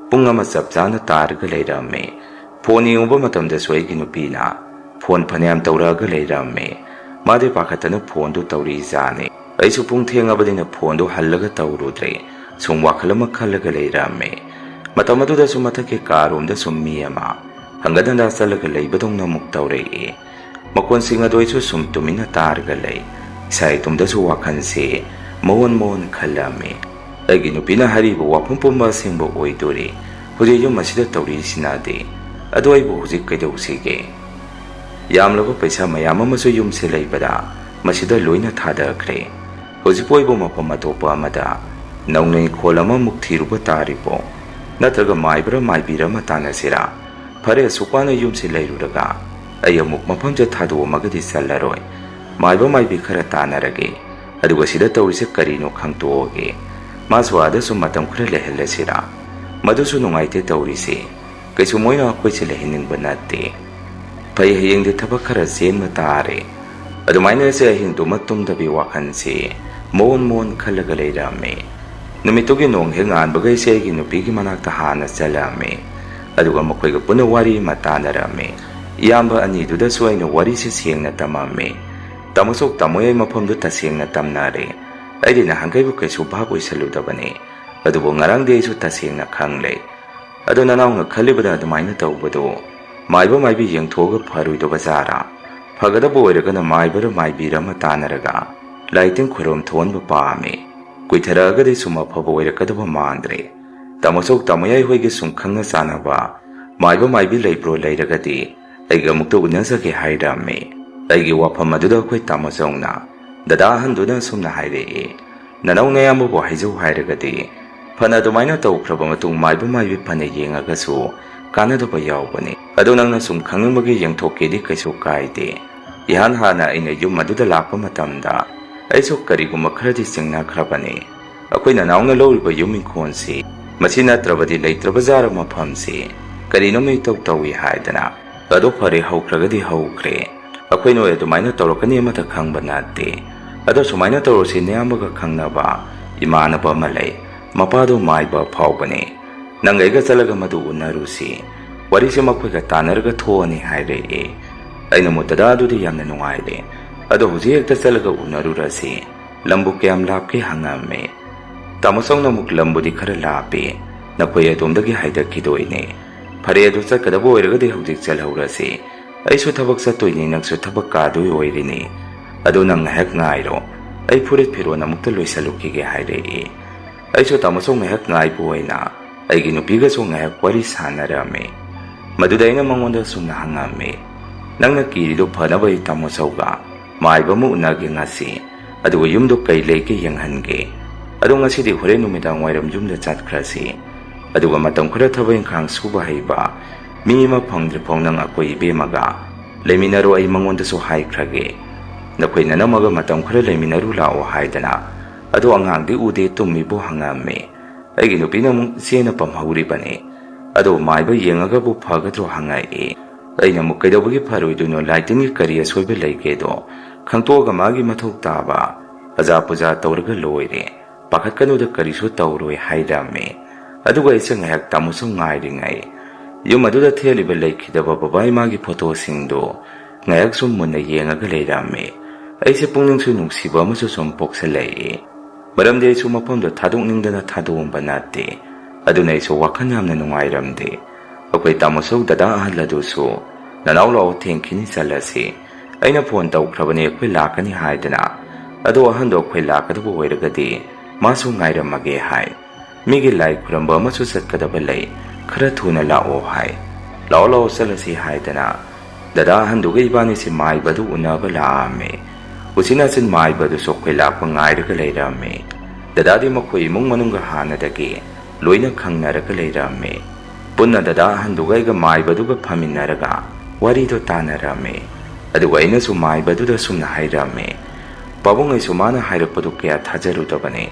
ꯄꯨꯡ ꯑꯃ ꯆꯞ ꯆꯥꯅ ꯇꯥꯔꯒ ꯂꯩꯔꯝꯃꯤ꯫ ꯐꯣꯟ ꯌꯦꯡꯉꯨꯕ ꯃꯇꯝꯗꯁꯨ ꯑꯩꯒꯤ ꯅꯨꯄꯤꯅ ꯐꯣꯟ ꯐꯅꯌꯥꯝ ꯇꯧꯔꯛꯑꯒ ꯂꯩꯔꯝꯃꯤ꯫ ꯃꯥꯗꯤ ꯄꯥꯈꯠꯇꯅ ꯐꯣꯟꯗꯨ ꯇꯧꯔꯤꯖꯥꯠꯅꯤ꯫ ꯑꯩꯁꯨ ꯄꯨꯡ ꯊꯦꯡꯉꯕꯅꯤꯅ ꯐꯣꯟꯗꯨ ꯍꯜꯂꯒ ꯇꯧꯔꯨꯗ꯭ꯔꯦ꯫ ꯁꯨꯝ ꯋꯥꯈꯜ ꯑꯃ ꯈꯜꯂꯒ ꯂꯩꯔꯝꯃꯤ꯫ ꯃꯇꯝ ꯑꯗꯨꯗꯁꯨ ꯃꯊꯛꯀꯤ ꯀꯥꯔꯣꯝꯗ ꯁꯨꯝ ꯃꯤ ꯑꯃ ꯍꯪꯒꯠ ꯍꯟꯗ ꯆꯠꯂꯒ ꯂꯩꯕꯗꯧꯅ ꯑꯃꯨꯛ ꯇꯧꯔꯛꯏ꯫ ꯃꯈꯣꯟꯁꯤꯡ ꯑꯗꯨ ꯑꯩꯁꯨ ꯁꯨꯝ ꯇꯨꯃꯤꯟꯅ ꯇꯥꯔꯒ ꯂꯩ꯫ ꯏꯁꯥ ꯏꯇꯣꯝꯇꯁꯨ ꯋꯥꯈꯜꯁꯦ ꯃꯑꯣꯟ ꯃꯑꯣꯟ ꯈꯜꯂꯝꯃꯤ꯫ ꯑꯩꯒꯤ ꯅꯨꯄꯤꯅ ꯍꯥꯏꯔꯤꯕ ꯋꯥꯐꯝ ꯄꯨꯝꯕ ꯑꯁꯦꯡꯕ ꯑꯣꯏꯗꯣꯔꯤ꯫ ꯍꯧꯖꯤꯛ ꯌꯨꯝ ꯑꯁꯤꯗ ꯇꯧꯔꯤꯁꯤꯅꯗꯤ꯫ ꯑꯗꯣ ꯑꯩꯕꯨ ꯍꯧꯖꯤꯛ ꯀꯩꯗꯧꯁꯤꯒꯦ? ꯌꯥꯝꯂꯕ ꯄꯩꯁꯥ ꯃꯌꯥꯝ ꯑꯃꯁꯨ ꯌꯨꯝꯁꯦ ꯂꯩꯕꯗ ꯃꯁꯤꯗ ꯂꯣꯏꯅ ꯊꯥꯗꯈ꯭ꯔꯦ꯫ ꯍꯧꯖꯤꯛꯄꯨ ꯑꯩꯕꯨ ꯃꯐꯝ ꯑꯇꯣꯞꯄ ꯑꯃꯗ ꯅꯧꯅ ꯏꯪꯈꯣꯜ ꯑꯃꯃꯨꯛ ꯊꯤꯔꯨꯕ ꯇꯥꯔꯤꯕꯣ? ꯅꯠꯇ꯭ꯔꯒ ꯃꯥꯏꯕꯔ ꯃꯥꯏꯕꯤꯔ ꯑꯃ ꯇꯥꯟꯅꯁꯤꯔꯥ? ꯐꯔꯦ, ꯑꯁꯨꯛ ꯋꯥꯅ ꯌꯨꯝꯁꯤ ꯂꯩꯔꯨꯔꯒ ꯑꯩ ꯑꯃꯨꯛ ꯃꯐꯝꯁꯦ ꯊꯥꯗꯣꯛꯑꯝꯃꯒꯗꯤ ꯆꯜꯂꯔꯣꯏ꯫ ꯃꯥꯏꯕ ꯃꯥꯏꯕꯤ ꯈꯔ ꯇꯥꯟꯅꯔꯒꯦ, ꯑꯗꯨꯒ ꯁꯤꯗ ꯇꯧꯔꯤꯁꯦ ꯀꯔꯤꯅꯣ ꯈꯪꯇꯣꯛꯑꯒꯦ꯫ ꯃꯥꯁꯨ ꯑꯥꯗꯁꯨ ꯃꯇꯝ ꯈꯔ ꯂꯩꯍꯜꯂꯁꯤꯔꯥ? ꯃꯗꯨꯁꯨ ꯅꯨꯡꯉꯥꯏꯇꯦ ꯇꯧꯔꯤꯁꯦ꯫ ꯀꯩꯁꯨ ꯃꯣꯏꯅ ꯑꯩꯈꯣꯏꯁꯦ ꯂꯩꯍꯟꯅꯤꯡꯕ ꯅꯠꯇꯦ꯫ ꯐꯩ, ꯍꯌꯦꯡꯗꯤ ꯊꯕꯛ ꯈꯔ ꯆꯦꯟꯕ ꯇꯥꯔꯦ꯫ ꯑꯗꯨꯃꯥꯏꯅ ꯑꯩꯁꯦ ꯑꯍꯤꯡꯗꯨꯃ ꯇꯨꯝꯗꯕꯤ ꯋꯥꯈꯜꯁꯤ ꯃꯑꯣꯟ ꯃꯑꯣꯟ ꯈꯜꯂꯒ ꯂꯩꯔꯝꯃꯤ꯫ ꯅꯨꯃꯤꯠꯇꯨꯒꯤ ꯅꯣꯡ ꯍꯦꯛ ꯉꯥꯟꯕꯒ ꯑꯩꯁꯦ ꯑꯩꯒꯤ ꯅꯨꯄꯤꯒꯤ ꯃꯅꯥꯛꯇ ꯍꯥꯟꯅ ꯆꯠꯂꯝꯃꯤ꯫ ꯑꯗꯨꯒ ꯃꯈꯣꯏꯒ ꯄꯨꯟꯅ ꯋꯥꯔꯤ ꯑꯃ ꯇꯥꯟꯅꯔꯝꯃꯤ꯫ ꯏꯌꯥꯝꯕ ꯑꯅꯤꯗꯨꯗꯁꯨ ꯑꯩꯅ ꯋꯥꯔꯤꯁꯤ ꯁꯦꯡꯅ ꯇꯝꯃꯝꯃꯤ꯫ "ꯇꯥꯃꯣ ꯆꯧ, ꯇꯥꯃꯣ, ꯑꯩ ꯃꯐꯝꯗꯨ ꯇꯁꯦꯡꯅ ꯇꯝꯅꯔꯦ꯫ ꯑꯩꯗꯤ ꯅꯍꯥꯟꯈꯩꯕꯨ ꯀꯩꯁꯨ ꯚꯥꯞ ꯑꯣꯏꯁꯜꯂꯨꯗꯕꯅꯤ꯫ ꯑꯗꯨꯕꯨ ꯉꯔꯥꯡꯗꯤ ꯑꯩꯁꯨ ꯇꯁꯦꯡꯅ ꯈꯪꯂꯦ꯫ ꯑꯗꯣ ꯅꯅꯥꯎꯅ ꯈꯜꯂꯤꯕꯗ ꯑꯗꯨꯃꯥꯏꯅ ꯇꯧꯕꯗꯣ ꯃꯥꯏꯕ ꯃꯥꯏꯕꯤ ꯌꯦꯡꯊꯣꯛꯑꯒ ꯐꯔꯣꯏꯗꯕ ꯖꯥꯔꯥ? ꯐꯒꯗꯕ ꯑꯣꯏꯔꯒꯅ ꯃꯥꯏꯕꯔ ꯃꯥꯏꯕꯤꯔ ꯑꯃ ꯇꯥꯟꯅꯔꯒ ꯂꯥꯏ ꯇꯤꯟ ꯈꯣꯏꯔꯝ ꯊꯣꯛꯍꯟꯕ ꯄꯥꯝꯃꯤ꯫ ꯀꯨꯏꯊꯔꯛꯑꯒꯗꯤ ꯁꯨꯝ ꯑꯐꯕ ꯑꯣꯏꯔꯛꯀꯗꯕ ꯃꯥꯟꯗ꯭ꯔꯦ꯫ ꯇꯥꯃꯣ ꯆꯧ, ꯇꯥꯃꯣ ꯌꯥꯏ ꯍꯣꯏꯒꯤ ꯁꯨꯝ ꯈꯪꯅ ꯆꯥꯟꯅꯕ ꯃꯥꯏꯕ ꯃꯥꯏꯕꯤ ꯂꯩꯕ꯭ꯔꯣ? ꯂꯩꯔꯒꯗꯤ ꯑꯩꯒ ꯑꯃꯨꯛꯇ ꯎꯅꯖꯒꯦ" ꯍꯥꯏꯔꯝꯃꯤ꯫ ꯑꯩꯒꯤ ꯋꯥꯐꯝ ꯑꯗꯨꯗ ꯑꯩꯈꯣꯏ ꯇꯥꯃꯣ ꯆꯧꯅ ꯗꯗꯥ ꯑꯍꯟꯗꯨꯅ ꯑꯁꯨꯝꯅ ꯍꯥꯏꯔꯛꯏ, "ꯅꯅꯥꯎ ꯅꯌꯥꯝꯕꯕꯨ ꯍꯥꯏꯖꯧ ꯍꯥꯏꯔꯒꯗꯤ ꯐꯅ ꯑꯗꯨꯃꯥꯏꯅ ꯇꯧꯈ꯭ꯔꯕ ꯃꯇꯨꯡ ꯃꯥꯏꯕ ꯃꯥꯏꯕꯤ ꯐꯅ ꯌꯦꯡꯉꯒꯁꯨ ꯀꯥꯟꯅꯗꯕ ꯌꯥꯎꯕꯅꯤ꯫ ꯑꯗꯣ ꯅꯪꯅ ꯁꯨꯝ ꯈꯪꯅꯤꯡꯕꯒꯤ ꯌꯦꯡꯊꯣꯛꯀꯦꯗꯤ ꯀꯩꯁꯨ ꯀꯥꯏꯗꯦ꯫ ꯏꯍꯥꯟ ꯍꯥꯟꯅ ꯑꯩꯅ ꯌꯨꯝ ꯑꯗꯨꯗ ꯂꯥꯛꯄ ꯃꯇꯝꯗ ꯑꯩꯁꯨ ꯀꯔꯤꯒꯨꯝꯕ ꯈꯔꯗꯤ ꯆꯤꯡꯅꯈ꯭ꯔꯕꯅꯤ꯫ ꯑꯩꯈꯣꯏ ꯅꯅꯥꯎꯅ ꯂꯧꯔꯤꯕ ꯌꯨꯝ ꯏꯪꯈꯣꯜꯁꯤ ꯃꯁꯤ ꯅꯠꯇ꯭ꯔꯕꯗꯤ ꯂꯩꯇ꯭ꯔꯕ ꯖꯥꯔ ꯃꯐꯝꯁꯤ ꯀꯔꯤꯅꯣꯝ ꯏꯇꯧ ꯇꯧꯏ" ꯍꯥꯏꯗꯅ꯫ "ꯑꯗꯣ ꯐꯔꯦ, ꯍꯧꯈ꯭ꯔꯒꯗꯤ ꯍꯧꯈ꯭ꯔꯦ꯫ ꯑꯩꯈꯣꯏ ꯅꯣꯏ ꯑꯗꯨꯃꯥꯏꯅ ꯇꯧꯔꯛꯀꯅꯤ ꯑꯃꯠꯇ ꯈꯪꯕ ꯅꯠꯇꯦ꯫ ꯑꯗꯣ ꯁꯨꯃꯥꯏꯅ ꯇꯧꯔꯁꯤ, ꯅꯌꯥꯝꯕꯒ ꯈꯪꯅꯕ ꯏꯃꯥꯟꯅꯕ ꯑꯃ ꯂꯩ꯫ ꯃꯄꯥꯗꯣ ꯃꯥꯏꯕ ꯐꯥꯎꯕꯅꯦ꯫ "ꯅꯪꯒ ꯑꯩꯒ ꯆꯠꯂꯒ ꯃꯗꯨ ꯎꯅꯔꯨꯁꯤ꯫ ꯋꯥꯔꯤꯁꯦ ꯃꯈꯣꯏꯒ ꯇꯥꯟꯅꯔꯒ ꯊꯣꯛꯑꯅꯤ" ꯍꯥꯏꯔꯛꯑꯦ꯫ ꯑꯩꯅ ꯃꯨꯠꯇꯗ ꯑꯗꯨꯗꯤ ꯌꯥꯝꯅ ꯅꯨꯡꯉꯥꯏꯔꯦ꯫ "ꯑꯗꯣ ꯍꯧꯖꯤꯛ ꯍꯦꯛꯇ ꯆꯠꯂꯒ ꯎꯅꯔꯨꯔꯁꯤ꯫ ꯂꯝꯕꯨ ꯀꯌꯥꯝ ꯂꯥꯞꯀꯦ?" ꯍꯪꯉꯝꯃꯦ꯫ ꯇꯥꯃꯣ ꯆꯧꯅ ꯑꯃꯨꯛ, "ꯂꯝꯕꯨꯗꯤ ꯈꯔ ꯂꯥꯞꯄꯦ꯫ ꯅꯈꯣꯏ ꯑꯗꯣꯝꯗꯒꯤ ꯍꯥꯏꯗꯈꯤꯗꯣꯏꯅꯦ꯫ ꯐꯔꯦ, ꯑꯗꯨ ꯆꯠꯀꯗꯕ ꯑꯣꯏꯔꯒꯗꯤ ꯍꯧꯖꯤꯛ ꯆꯠꯍꯧꯔꯁꯤ꯫ ꯑꯩꯁꯨ ꯊꯕꯛ ꯆꯠꯇꯣꯏꯅꯤ, ꯅꯪꯁꯨ ꯊꯕꯛ ꯀꯥꯗꯣꯏ ꯑꯣꯏꯔꯤꯅꯤ꯫ ꯑꯗꯣ ꯅꯪ ꯉꯥꯏꯍꯥꯛ ꯉꯥꯏꯔꯣ꯫ ꯑꯩ ꯐꯨꯔꯤꯠ ꯐꯤꯔꯣꯟ ꯑꯃꯨꯛꯇ ꯂꯣꯏꯁꯜꯂꯨꯈꯤꯒꯦ" ꯍꯥꯏꯔꯛꯑꯦ꯫ ꯑꯩꯁꯨ ꯇꯥꯃꯣ ꯆꯧ ꯉꯥꯏꯍꯥꯛ ꯉꯥꯏꯕ ꯑꯣꯏꯅ ꯑꯩꯒꯤ ꯅꯨꯄꯤꯒꯁꯨ ꯉꯥꯏꯍꯥꯛ ꯋꯥꯔꯤ ꯁꯥꯟꯅꯔꯝꯃꯤ꯫ ꯃꯗꯨꯗ ꯑꯩꯅ ꯃꯉꯣꯟꯗ ꯁꯨꯝꯅ ꯍꯪꯉꯝꯃꯤ, "ꯅꯪꯅ ꯀꯤꯔꯤꯗꯨ ꯐꯅꯕ ꯑꯩ ꯇꯥꯃꯣ ꯆꯧꯒ ꯃꯥꯏꯕ ꯑꯃ ꯎꯅꯒꯦ ꯉꯁꯤ꯫ ꯑꯗꯨꯒ ꯌꯨꯝꯗꯣ ꯀꯩ ꯂꯩꯒꯦ ꯌꯦꯡꯍꯟꯒꯦ꯫ ꯑꯗꯣ ꯉꯁꯤꯗꯤ ꯍꯣꯔꯦꯟ ꯅꯨꯃꯤꯗꯥꯡ ꯋꯥꯏꯔꯝ ꯌꯨꯝꯗ ꯆꯠꯈ꯭ꯔꯁꯤ꯫ ꯑꯗꯨꯒ ꯃꯇꯝ ꯈꯔ ꯊꯕꯛ ꯏꯪꯈꯥꯡ ꯁꯨꯕ ꯍꯩꯕ ꯃꯤ ꯑꯃ ꯐꯪꯗ꯭ꯔꯤꯐꯥꯎ ꯅꯪ ꯑꯩꯈꯣꯏ ꯏꯕꯦꯝꯃꯒ ꯂꯩꯃꯤꯟꯅꯔꯣ, ꯑꯩ ꯃꯉꯣꯟꯗꯁꯨ ꯍꯥꯏꯈ꯭ꯔꯒꯦ꯫ ꯅꯈꯣꯏ ꯅꯅꯝꯃꯒ ꯃꯇꯝ ꯈꯔ ꯂꯩꯃꯤꯟꯅꯔꯨ ꯂꯥꯛꯑꯣ" ꯍꯥꯏꯗꯅ꯫ "ꯑꯗꯣ ꯑꯉꯥꯡꯗꯤ ꯎꯗꯦ, ꯇꯨꯝꯃꯤꯕꯣ?" ꯍꯪꯉꯝꯃꯤ꯫ ꯑꯩꯒꯤ ꯅꯨꯄꯤꯅ ꯑꯃꯨꯛ, "ꯏꯆꯦꯅ ꯄꯝꯍꯧꯔꯤꯕꯅꯤ꯫ ꯑꯗꯣ ꯃꯥꯏꯕ ꯌꯦꯡꯉꯒꯕꯨ ꯐꯒꯗ꯭ꯔꯣ?" ꯍꯪꯉꯛꯏ꯫ ꯑꯩꯅ ꯑꯃꯨꯛ, "ꯀꯩꯗꯧꯕꯒꯤ ꯐꯔꯣꯏꯗꯣꯏꯅꯣ? ꯂꯥꯏꯇꯤꯟꯒꯤ ꯀꯔꯤ ꯑꯁꯣꯏꯕ ꯂꯩꯒꯦꯗꯣ ꯈꯪꯇꯣꯛꯑꯒ ꯃꯥꯒꯤ ꯃꯊꯧ ꯇꯥꯕ ꯑꯖꯥ ꯄꯨꯖꯥ ꯇꯧꯔꯒ ꯂꯣꯏꯔꯦ꯫ ꯄꯥꯈꯠꯀꯅꯨꯗ, ꯀꯔꯤꯁꯨ ꯇꯧꯔꯣꯏ" ꯍꯥꯏꯔꯝꯃꯤ꯫ ꯑꯗꯨꯒ ꯑꯩꯁꯦ ꯉꯥꯏꯍꯥꯛ ꯇꯥꯃꯣꯁꯨ ꯉꯥꯏꯔꯤꯉꯩ, ꯌꯨꯝ ꯑꯗꯨꯗ ꯊꯦꯠꯂꯤꯕ ꯂꯩꯈꯤꯗꯕ ꯕꯕꯥ ꯏꯃꯥꯒꯤ ꯐꯣꯇꯣꯁꯤꯡꯗꯨ ꯉꯥꯏꯍꯥꯛ ꯁꯨꯝ ꯃꯨꯟꯅ ꯌꯦꯡꯉꯒ ꯂꯩꯔꯝꯃꯤ꯫ ꯑꯩꯁꯦ ꯄꯨꯛꯅꯤꯡꯁꯨ ꯅꯨꯡꯁꯤꯕ ꯑꯃꯁꯨ ꯁꯨꯝ ꯄꯣꯛꯁꯜꯂꯛꯏ꯫ ꯃꯔꯝꯗꯤ ꯑꯩꯁꯨ ꯃꯐꯝꯗꯣ ꯊꯥꯗꯣꯛꯅꯤꯡꯗꯅ ꯊꯥꯗꯣꯛꯑꯝꯕ ꯅꯠꯇꯦ꯫ ꯑꯗꯨꯅ ꯑꯩꯁꯨ ꯋꯥꯈꯜ ꯌꯥꯝꯅ ꯅꯨꯡꯉꯥꯏꯔꯝꯗꯦ꯫ ꯑꯩꯈꯣꯏ ꯇꯥꯃꯣꯁꯨ ꯗꯗꯥ ꯑꯍꯜ ꯑꯗꯨꯁꯨ, "ꯅꯅꯥꯎ ꯂꯥꯛꯑꯣ, ꯊꯦꯡꯈꯤꯅꯤ, ꯆꯠꯂꯁꯤ꯫ ꯑꯩꯅ ꯐꯣꯟ ꯇꯧꯈ꯭ꯔꯕꯅꯦ, ꯑꯩꯈꯣꯏ ꯂꯥꯛꯀꯅꯤ" ꯍꯥꯏꯗꯅ꯫ ꯑꯗꯣ ꯑꯍꯟꯗꯣ ꯑꯩꯈꯣꯏ ꯂꯥꯛꯀꯗꯕ ꯑꯣꯏꯔꯒꯗꯤ ꯃꯥꯁꯨ ꯉꯥꯏꯔꯝꯃꯒꯦ ꯍꯥꯏ꯫ "ꯃꯤꯒꯤ ꯂꯥꯏ ꯈꯨꯔꯝꯕ ꯑꯃꯁꯨ ꯆꯠꯀꯗꯕ ꯂꯩ, ꯈꯔ ꯊꯨꯅ ꯂꯥꯛꯑꯣ" ꯍꯥꯏ꯫ "ꯂꯥꯛꯑꯣ, ꯂꯥꯛꯑꯣ, ꯆꯠꯂꯁꯤ" ꯍꯥꯏꯗꯅ ꯗꯗꯥ ꯑꯍꯟꯗꯨꯒ ꯏꯕꯥꯅꯤꯁꯤ ꯃꯥꯏꯕꯗꯨ ꯎꯅꯕ ꯂꯥꯛꯑꯝꯃꯤ꯫ ꯎꯆꯤꯟ ꯅꯥꯆꯤꯟ ꯃꯥꯏꯕꯗꯨꯁꯨ ꯑꯩꯈꯣꯏ ꯂꯥꯛꯄ ꯉꯥꯏꯔꯒ ꯂꯩꯔꯝꯃꯤ꯫ ꯗꯗꯥꯗꯤ ꯃꯈꯣꯏ ꯏꯃꯨꯡ ꯃꯅꯨꯡꯒ ꯍꯥꯟꯅꯗꯒꯤ ꯂꯣꯏꯅ ꯈꯪꯅꯔꯒ ꯂꯩꯔꯝꯃꯤ꯫ ꯄꯨꯟꯅ ꯗꯗꯥ ꯑꯍꯟꯗꯨꯒ ꯑꯩꯒ ꯃꯥꯏꯕꯗꯨꯒ ꯐꯝꯃꯤꯟꯅꯔꯒ ꯋꯥꯔꯤꯗꯣ ꯇꯥꯟꯅꯔꯝꯃꯤ꯫ ꯑꯗꯨꯒ ꯑꯩꯅꯁꯨ ꯃꯥꯏꯕꯗꯨꯗ ꯁꯨꯝꯅ ꯍꯥꯏꯔꯝꯃꯤ, "ꯄꯥꯕꯨꯡ, ꯑꯩꯁꯨ ꯃꯥꯅ ꯍꯥꯏꯔꯛꯄꯗꯨ ꯀꯌꯥ ꯊꯥꯖꯔꯨꯗꯕꯅꯤ꯫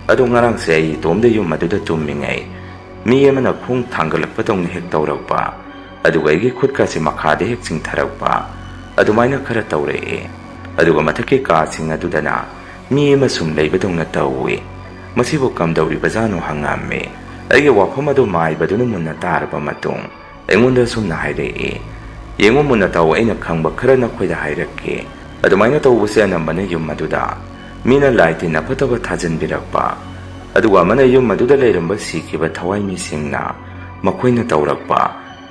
ꯑꯗꯣ ꯉꯔꯥꯡꯁꯦ ꯑꯩ ꯏꯇꯣꯝꯗ ꯌꯨꯝ ꯑꯗꯨꯗ ꯇꯨꯝꯃꯤꯉꯩ ꯃꯤ ꯑꯃꯅ ꯈꯣꯡ ꯊꯥꯡꯒꯠꯂꯛꯄꯗꯧꯅ ꯍꯦꯛ ꯇꯧꯔꯛꯄ, ꯑꯗꯨꯒ ꯑꯩꯒꯤ ꯈꯨꯠꯀꯁꯦ ꯃꯈꯥꯗ ꯍꯦꯛ ꯆꯤꯡꯊꯔꯛꯄ, ꯑꯗꯨꯃꯥꯏꯅ ꯈꯔ ꯇꯧꯔꯛꯑꯦ꯫ ꯑꯗꯨꯒ ꯃꯊꯛꯀꯤ ꯀꯥꯁꯤꯡ ꯑꯗꯨꯗꯅ ꯃꯤ ꯑꯃ ꯁꯨꯝ ꯂꯩꯕꯗꯧꯅ ꯇꯧꯏ꯫ "ꯃꯁꯤꯕꯨ ꯀꯝꯗꯧꯔꯤꯕꯖꯥꯠꯅꯣ?" ꯍꯪꯉꯝꯃꯤ꯫ ꯑꯩꯒꯤ ꯋꯥꯐꯝ ꯑꯗꯨ ꯃꯥꯏꯕꯗꯨꯅ ꯃꯨꯟꯅ ꯇꯥꯔꯕ ꯃꯇꯨꯡ ꯑꯩꯉꯣꯟꯗ ꯑꯁꯨꯝꯅ ꯍꯥꯏꯔꯛꯏ, "ꯌꯦꯡꯉꯨ ꯃꯨꯟꯅ ꯇꯥꯎ, ꯑꯩꯅ ꯈꯪꯕ ꯈꯔ ꯅꯈꯣꯏꯗ ꯍꯥꯏꯔꯛꯀꯦ꯫ ꯑꯗꯨꯃꯥꯏꯅ ꯇꯧꯕꯁꯦ ꯑꯅꯝꯕꯅ ꯌꯨꯝ ꯑꯗꯨꯗ ꯃꯤꯅ ꯂꯥꯏ ꯇꯤꯟ ꯑꯐꯠꯇꯕ ꯊꯥꯖꯤꯟꯕꯤꯔꯛꯄ, ꯑꯗꯨꯒ ꯑꯃꯅ ꯌꯨꯝ ꯑꯗꯨꯗ ꯂꯩꯔꯝꯕ ꯁꯤꯈꯤꯕ ꯊꯋꯥꯏ ꯃꯤꯁꯤꯡꯅ ꯃꯈꯣꯏꯅ ꯇꯧꯔꯛꯄ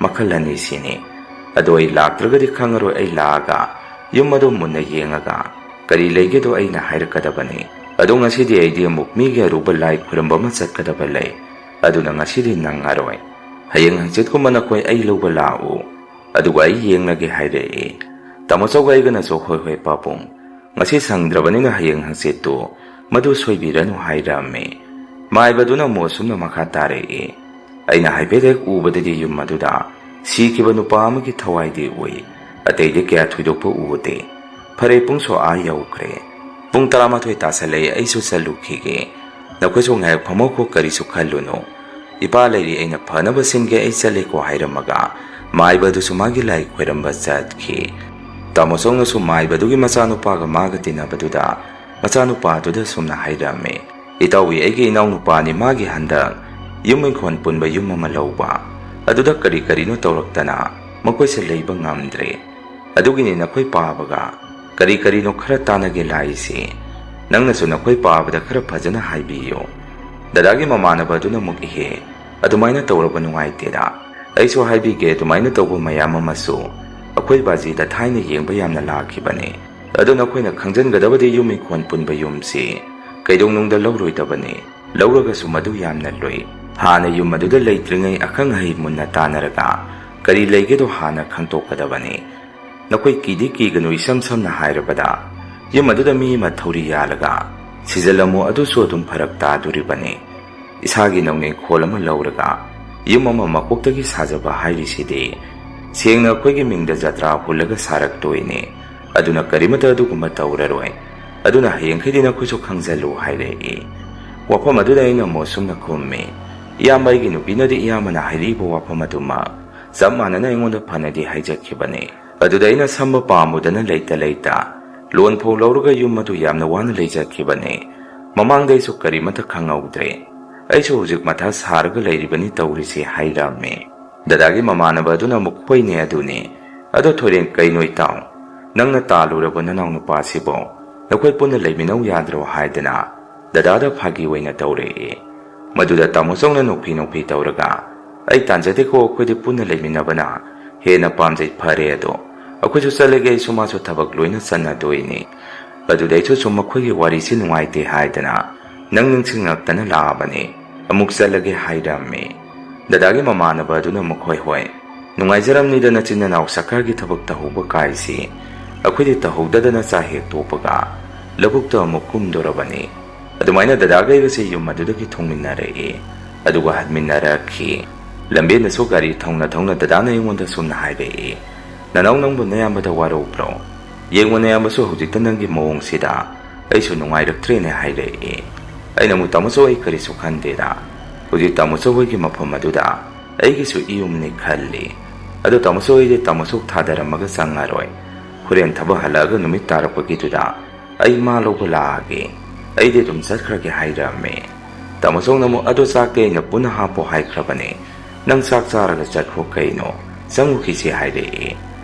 ꯃꯈꯜ ꯑꯅꯤꯁꯤꯅꯤ꯫ ꯑꯗꯣ ꯑꯩ ꯂꯥꯛꯇ꯭ꯔꯒꯗꯤ ꯈꯪꯉꯔꯣꯏ, ꯑꯩ ꯂꯥꯛꯑꯒ ꯌꯨꯝ ꯑꯗꯨ ꯃꯨꯟꯅ ꯌꯦꯡꯉꯒ ꯀꯔꯤ ꯂꯩꯒꯦꯗꯣ ꯑꯩꯅ ꯍꯥꯏꯔꯛꯀꯗꯕꯅꯤ꯫ ꯑꯗꯣ ꯉꯁꯤꯗꯤ ꯑꯩꯗꯤ ꯑꯃꯨꯛ ꯃꯤꯒꯤ ꯑꯔꯨꯕ ꯂꯥꯏ ꯈꯨꯔꯨꯝꯕ ꯑꯃ ꯆꯠꯀꯗꯕ ꯂꯩ, ꯑꯗꯨꯅ ꯉꯁꯤꯗꯤ ꯅꯪꯉꯔꯣꯏ꯫ ꯍꯌꯦꯡ ꯍꯪꯆꯤꯠꯀꯨꯝꯕ ꯅꯈꯣꯏ ꯑꯩ ꯂꯧꯕ ꯂꯥꯛꯎ, ꯑꯗꯨꯒ ꯑꯩ ꯌꯦꯡꯂꯒꯦ" ꯍꯥꯏꯔꯛꯏ꯫ ꯇꯥꯃꯣ ꯆꯧꯒ ꯑꯩꯒꯅꯁꯨ "ꯍꯣꯏ ꯍꯣꯏ ꯄꯥꯕꯨꯡ, ꯉꯁꯤ ꯁꯪꯗ꯭ꯔꯕꯅꯤꯅ ꯍꯌꯦꯡ ꯍꯪꯆꯤꯠꯇꯨ ꯃꯗꯨ ꯁꯣꯏꯕꯤꯔꯅꯨ" ꯍꯥꯏꯔꯝꯃꯤ꯫ ꯃꯥꯏꯕꯗꯨꯅ ꯑꯃꯨꯛ ꯑꯁꯨꯝꯅ ꯃꯈꯥ ꯇꯥꯔꯛꯏ, ꯑꯩꯅ ꯍꯥꯏꯐꯦꯠ ꯍꯦꯛ ꯎꯕꯗꯗꯤ ꯌꯨꯝ ꯑꯗꯨꯗ ꯁꯤꯈꯤꯕ ꯅꯨꯄꯥ ꯑꯃꯒꯤ ꯊꯋꯥꯏꯗꯤ ꯎꯏ, ꯑꯇꯩꯗꯤ ꯀꯌꯥ ꯊꯣꯏꯗꯣꯛꯄ ꯎꯗꯦ꯫ ꯐꯔꯦ, ꯄꯨꯡꯁꯨ ꯑꯥ ꯌꯧꯈ꯭ꯔꯦ, ꯄꯨꯡ ꯇꯔꯥꯃꯥꯊꯣꯏ ꯇꯥꯁꯜꯂꯛꯑꯦ, ꯑꯩꯁꯨ ꯆꯠꯂꯨꯈꯤꯒꯦ꯫ ꯅꯈꯣꯏꯁꯨ ꯉꯥꯏꯍꯥꯛ ꯐꯝꯃꯣꯀꯣ, ꯀꯔꯤꯁꯨ ꯈꯜꯂꯨꯅꯨ꯫ "ꯏꯄꯥ ꯂꯩꯔꯤ, ꯑꯩꯅ ꯐꯅꯕ ꯁꯤꯟꯒꯦ, ꯑꯩ ꯆꯠꯂꯦꯀꯣ" ꯍꯥꯏꯔꯝꯃꯒ ꯃꯥꯏꯕꯗꯨꯁꯨ ꯃꯥꯒꯤ ꯂꯥꯏ ꯈꯣꯏꯔꯝꯕ ꯆꯠꯈꯤ꯫ ꯇꯥꯃꯣ ꯆꯧꯅꯁꯨ ꯃꯥꯏꯕꯗꯨꯒꯤ ꯃꯆꯥꯅꯨꯄꯥꯒ ꯃꯥꯒ ꯇꯤꯟꯅꯕꯗꯨꯗ ꯃꯆꯥꯅꯨꯄꯥꯗꯨꯗ ꯁꯨꯝꯅ ꯍꯥꯏꯔꯝꯃꯤ, "ꯏꯇꯥꯎꯕꯤ, ꯑꯩꯒꯤ ꯏꯅꯥꯎꯅꯨꯄꯥꯅꯤ, ꯃꯥꯒꯤ ꯍꯟꯗꯛ ꯌꯨꯝ ꯏꯪꯈꯣꯜ ꯄꯨꯟꯕ ꯌꯨꯝ ꯑꯃ ꯂꯧꯕ, ꯑꯗꯨꯗ ꯀꯔꯤ ꯀꯔꯤꯅꯣ ꯇꯧꯔꯛꯇꯅ ꯃꯈꯣꯏꯁꯦ ꯂꯩꯕ ꯉꯝꯗ꯭ꯔꯦ꯫ ꯑꯗꯨꯒꯤꯅꯤ ꯅꯈꯣꯏ ꯄꯥꯕꯒ ꯀꯔꯤ ꯀꯔꯤꯅꯣ ꯈꯔ ꯇꯥꯟꯅꯒꯦ ꯂꯥꯛꯏꯁꯤ꯫ ꯅꯪꯅꯁꯨ ꯅꯈꯣꯏ ꯄꯥꯕꯗ ꯈꯔ ꯐꯖꯅ ꯍꯥꯏꯕꯤꯌꯨ꯫ ꯗꯗꯥꯒꯤ ꯃꯃꯥꯟꯅꯕ ꯑꯗꯨꯅ ꯑꯃꯨꯛ, ꯏꯍꯦ, ꯑꯗꯨꯃꯥꯏꯅ ꯇꯧꯔꯕ ꯅꯨꯡꯉꯥꯏꯇꯦꯗ꯫ ꯑꯩꯁꯨ ꯍꯥꯏꯕꯤꯒꯦ, ꯑꯗꯨꯃꯥꯏꯅ ꯇꯧꯕ ꯃꯌꯥꯝ ꯑꯃꯁꯨ ꯑꯩꯈꯣꯏ ꯕꯥꯖꯤꯗ ꯊꯥꯏꯅ ꯌꯦꯡꯕ ꯌꯥꯝꯅ ꯂꯥꯛꯈꯤꯕꯅꯦ꯫ ꯑꯗꯨ ꯅꯈꯣꯏꯅ ꯈꯪꯖꯤꯟꯒꯗꯕꯗꯤ ꯌꯨꯝ ꯏꯪꯈꯣꯜ ꯄꯨꯟꯕ ꯌꯨꯝꯁꯤ ꯀꯩꯗꯧꯅꯨꯡꯗ ꯂꯧꯔꯣꯏꯗꯕꯅꯤ꯫ ꯂꯧꯔꯒꯁꯨ ꯃꯗꯨ ꯌꯥꯝꯅ ꯂꯨꯏ꯫ ꯍꯥꯟꯅ ꯌꯨꯝ ꯑꯗꯨꯗ ꯂꯩꯇ꯭ꯔꯤꯉꯩ ꯑꯈꯪ ꯑꯍꯩ ꯃꯨꯟꯅ ꯇꯥꯟꯅꯔꯒ ꯀꯔꯤ ꯂꯩꯒꯦꯗꯣ ꯍꯥꯟꯅ ꯈꯪꯗꯣꯛꯀꯗꯕꯅꯤ꯫ ꯅꯈꯣꯏ ꯀꯤꯗꯤ ꯀꯤꯒꯅꯨ, ꯏꯁꯝ ꯁꯝꯅ ꯍꯥꯏꯔꯕꯗ ꯌꯨꯝ ꯑꯗꯨꯗ ꯃꯤ ꯑꯃ ꯊꯧꯔꯤ ꯌꯥꯜꯂꯒ ꯁꯤꯖꯤꯜꯂꯝꯃꯨ, ꯑꯗꯨꯁꯨ ꯑꯗꯨꯝ ꯐꯔꯛ ꯇꯥꯗꯣꯔꯤꯕꯅꯤ꯫ ꯏꯁꯥꯒꯤ ꯅꯧꯅ ꯏꯪꯈꯣꯜ ꯑꯃ ꯂꯧꯔꯒ ꯌꯨꯝ ꯑꯃ ꯃꯀꯣꯛꯇꯒꯤ ꯁꯥꯖꯕ ꯍꯥꯏꯔꯤꯁꯤꯗꯤ ꯁꯦꯡꯅ ꯑꯩꯈꯣꯏꯒꯤ ꯃꯤꯡꯗ ꯖꯇ꯭ꯔꯥ ꯍꯨꯜꯂꯒ ꯁꯥꯔꯛꯇꯣꯏꯅꯤ꯫ ꯑꯗꯨꯅ ꯀꯔꯤꯃꯇ ꯑꯗꯨꯒꯨꯝꯕ ꯇꯧꯔꯔꯣꯏ꯫ ꯑꯗꯨꯅ ꯍꯌꯦꯡꯈꯩꯗꯤ ꯅꯈꯣꯏꯁꯨ ꯈꯪꯖꯜꯂꯨ" ꯍꯥꯏꯔꯛꯏ꯫ ꯋꯥꯐꯝ ꯑꯗꯨꯗ ꯑꯩꯅ ꯑꯃꯨꯛ ꯑꯁꯨꯝꯅ ꯈꯨꯝꯃꯤ, "ꯏꯌꯥꯝꯕ, ꯑꯩꯒꯤ ꯅꯨꯄꯤꯅꯗꯤ ꯏꯌꯥꯝꯕꯅ ꯍꯥꯏꯔꯛꯏꯕ ꯋꯥꯐꯝ ꯑꯗꯨꯃꯛ ꯆꯞ ꯃꯥꯟꯅꯅ ꯑꯩꯉꯣꯟꯗ ꯐꯅꯗꯤ ꯍꯥꯏꯖꯈꯤꯕꯅꯤ꯫ ꯑꯗꯨꯗ ꯑꯩꯅ ꯁꯝꯕ ꯄꯥꯝꯃꯨꯗꯅ ꯂꯩꯇ ꯂꯩꯇ ꯂꯣꯟ ꯐꯥꯎ ꯂꯧꯔꯒ ꯌꯨꯝ ꯑꯗꯨ ꯌꯥꯝꯅ ꯋꯥꯅ ꯂꯩꯖꯈꯤꯕꯅꯤ꯫ ꯃꯃꯥꯡꯗ ꯑꯩꯁꯨ ꯀꯔꯤꯃꯠꯇ ꯈꯪꯍꯧꯗ꯭ꯔꯦ꯫ ꯑꯩꯁꯨ ꯍꯧꯖꯤꯛ ꯃꯊꯥ ꯁꯥꯔꯒ ꯂꯩꯔꯤꯕꯅꯤ ꯇꯧꯔꯤꯁꯦ ꯍꯥꯏꯔꯝꯃꯦ꯫ ꯗꯗꯥꯒꯤ ꯃꯃꯥꯟꯅꯕ ꯑꯗꯨꯅ ꯑꯃꯨꯛ, "ꯍꯣꯏꯅꯦ ꯑꯗꯨꯅꯦ꯫ ꯑꯗꯣ ꯊꯣꯏꯔꯦꯟ, ꯀꯩꯅꯣ ꯏꯇꯥꯎ, ꯅꯪꯅ ꯇꯥꯜꯂꯨꯔꯕ ꯅꯅꯥꯎ ꯅꯨꯄꯥꯁꯤꯕꯣ ꯅꯈꯣꯏ ꯄꯨꯟꯅ ꯂꯩꯃꯤꯟꯅꯧ ꯌꯥꯗ꯭ꯔꯣ?" ꯍꯥꯏꯗꯅ ꯗꯗꯥꯗ ꯐꯥꯒꯤ ꯑꯣꯏꯅ ꯇꯧꯔꯛꯑꯦ꯫ ꯃꯗꯨꯗ ꯇꯥꯃꯣ ꯆꯧꯅ ꯅꯣꯛꯐꯤ ꯅꯣꯛꯐꯤ ꯇꯧꯔꯒ, "ꯑꯩ ꯇꯥꯟꯖꯗꯦꯀꯣ, ꯑꯩꯈꯣꯏꯗꯤ ꯄꯨꯟꯅ ꯂꯩꯃꯤꯟꯅꯕꯅ ꯍꯦꯟꯅ ꯄꯥꯝꯖꯩ꯫ ꯐꯔꯦ ꯑꯗꯣ, ꯑꯩꯈꯣꯏꯁꯨ ꯆꯠꯂꯒꯦ, ꯑꯩꯁꯨ ꯃꯥꯁꯨ ꯊꯕꯛ ꯂꯣꯏꯅ ꯆꯠꯅꯗꯣꯏꯅꯤ꯫ ꯑꯗꯨꯗ ꯑꯩꯁꯨ ꯁꯨꯝ ꯃꯈꯣꯏꯒꯤ ꯋꯥꯔꯤꯁꯤ ꯅꯨꯡꯉꯥꯏꯇꯦ ꯍꯥꯏꯗꯅ ꯅꯪ ꯅꯤꯡꯁꯤꯡꯂꯛꯇꯅ ꯂꯥꯛꯑꯕꯅꯤ꯫ ꯑꯃꯨꯛ ꯆꯠꯂꯒꯦ" ꯍꯥꯏꯔꯝꯃꯤ꯫ ꯗꯗꯥꯒꯤ ꯃꯃꯥꯟꯅꯕ ꯑꯗꯨꯅ ꯑꯃꯨꯛ, "ꯍꯣꯏ ꯍꯣꯏ, ꯅꯨꯡꯉꯥꯏꯖꯔꯝꯅꯤꯗ ꯅꯆꯤꯟ ꯅꯅꯥꯎ ꯁꯔꯀꯥꯔꯒꯤ ꯊꯕꯛ ꯇꯧꯍꯧꯕ ꯀꯥꯏꯁꯤ꯫ ꯑꯩꯈꯣꯏꯗꯤ ꯇꯧꯍꯧꯗꯗꯅ ꯆꯥꯛ ꯍꯦꯛ ꯇꯣꯛꯄꯒ ꯂꯧꯕꯨꯛꯇ ꯑꯃꯨꯛ ꯀꯨꯝꯗꯣꯔꯕꯅꯤ"꯫ ꯑꯗꯨꯃꯥꯏꯅ ꯗꯗꯥꯒ ꯑꯩꯒꯁꯦ ꯌꯨꯝ ꯑꯗꯨꯗꯒꯤ ꯊꯣꯡꯃꯤꯟꯅꯔꯛꯏ꯫ ꯑꯗꯨꯒ ꯍꯟꯃꯤꯟꯅꯔꯛꯈꯤ꯫ ꯂꯝꯕꯦꯟꯗꯁꯨ ꯒꯥꯔꯤ ꯊꯧꯅ ꯊꯧꯅ ꯗꯗꯥꯅ ꯑꯩꯉꯣꯟꯗ ꯁꯨꯝꯅ ꯍꯥꯏꯔꯛꯏ, "ꯅꯅꯥꯎ, ꯅꯪꯕꯨ ꯅꯌꯥꯝꯕꯗ ꯋꯥꯔꯧꯕ꯭ꯔꯣ? ꯌꯦꯡꯉꯨ, ꯅꯌꯥꯝꯕꯁꯨ ꯍꯧꯖꯤꯛꯇ ꯅꯪꯒꯤ ꯃꯑꯣꯡꯁꯤꯗ ꯑꯩꯁꯨ ꯅꯨꯡꯉꯥꯏꯔꯛꯇ꯭ꯔꯦꯅꯦ" ꯍꯥꯏꯔꯛꯏ꯫ ꯑꯩꯅ ꯑꯃꯨꯛ, "ꯇꯥꯃꯣ ꯆꯧ, ꯑꯩ ꯀꯔꯤꯁꯨ ꯈꯟꯗꯦꯗ꯫ ꯍꯧꯖꯤꯛ ꯇꯥꯃꯣ ꯆꯧ ꯍꯣꯏꯒꯤ ꯃꯐꯝ ꯑꯗꯨꯗ ꯑꯩꯒꯤꯁꯨ ꯏꯌꯨꯝꯅꯤ ꯈꯜꯂꯤ꯫ ꯑꯗꯣ ꯇꯥꯃꯣ ꯆꯧ, ꯑꯩꯗꯤ ꯇꯥꯃꯣ ꯆꯧ ꯊꯥꯗꯔꯝꯃꯒ ꯆꯪꯉꯔꯣꯏ꯫ ꯍꯣꯔꯦꯟ ꯊꯕꯛ ꯍꯜꯂꯛꯑꯒ ꯅꯨꯃꯤꯠ ꯇꯥꯔꯛꯄꯒꯤꯗꯨꯗ ꯑꯩ ꯃꯥ ꯂꯧꯕ ꯂꯥꯛꯑꯒꯦ꯫ ꯑꯩꯗꯤ ꯑꯗꯨꯝ ꯆꯠꯈ꯭ꯔꯒꯦ" ꯍꯥꯏꯔꯝꯃꯦ꯫ ꯇꯥꯃꯣ ꯆꯧꯅ ꯑꯃꯨꯛ, "ꯑꯗꯣ ꯆꯥꯛꯇꯤ ꯑꯩꯅ ꯄꯨꯟꯅ ꯍꯥꯞꯄꯣ ꯍꯥꯏꯈ꯭ꯔꯕꯅꯦ꯫ ꯅꯪ ꯆꯥꯛ ꯆꯥꯔꯒ ꯆꯠꯈ꯭ꯔꯣ ꯀꯩꯅꯣ꯫ ꯆꯪꯉꯨꯈꯤꯁꯤ" ꯍꯥꯏꯔꯛꯑꯦ꯫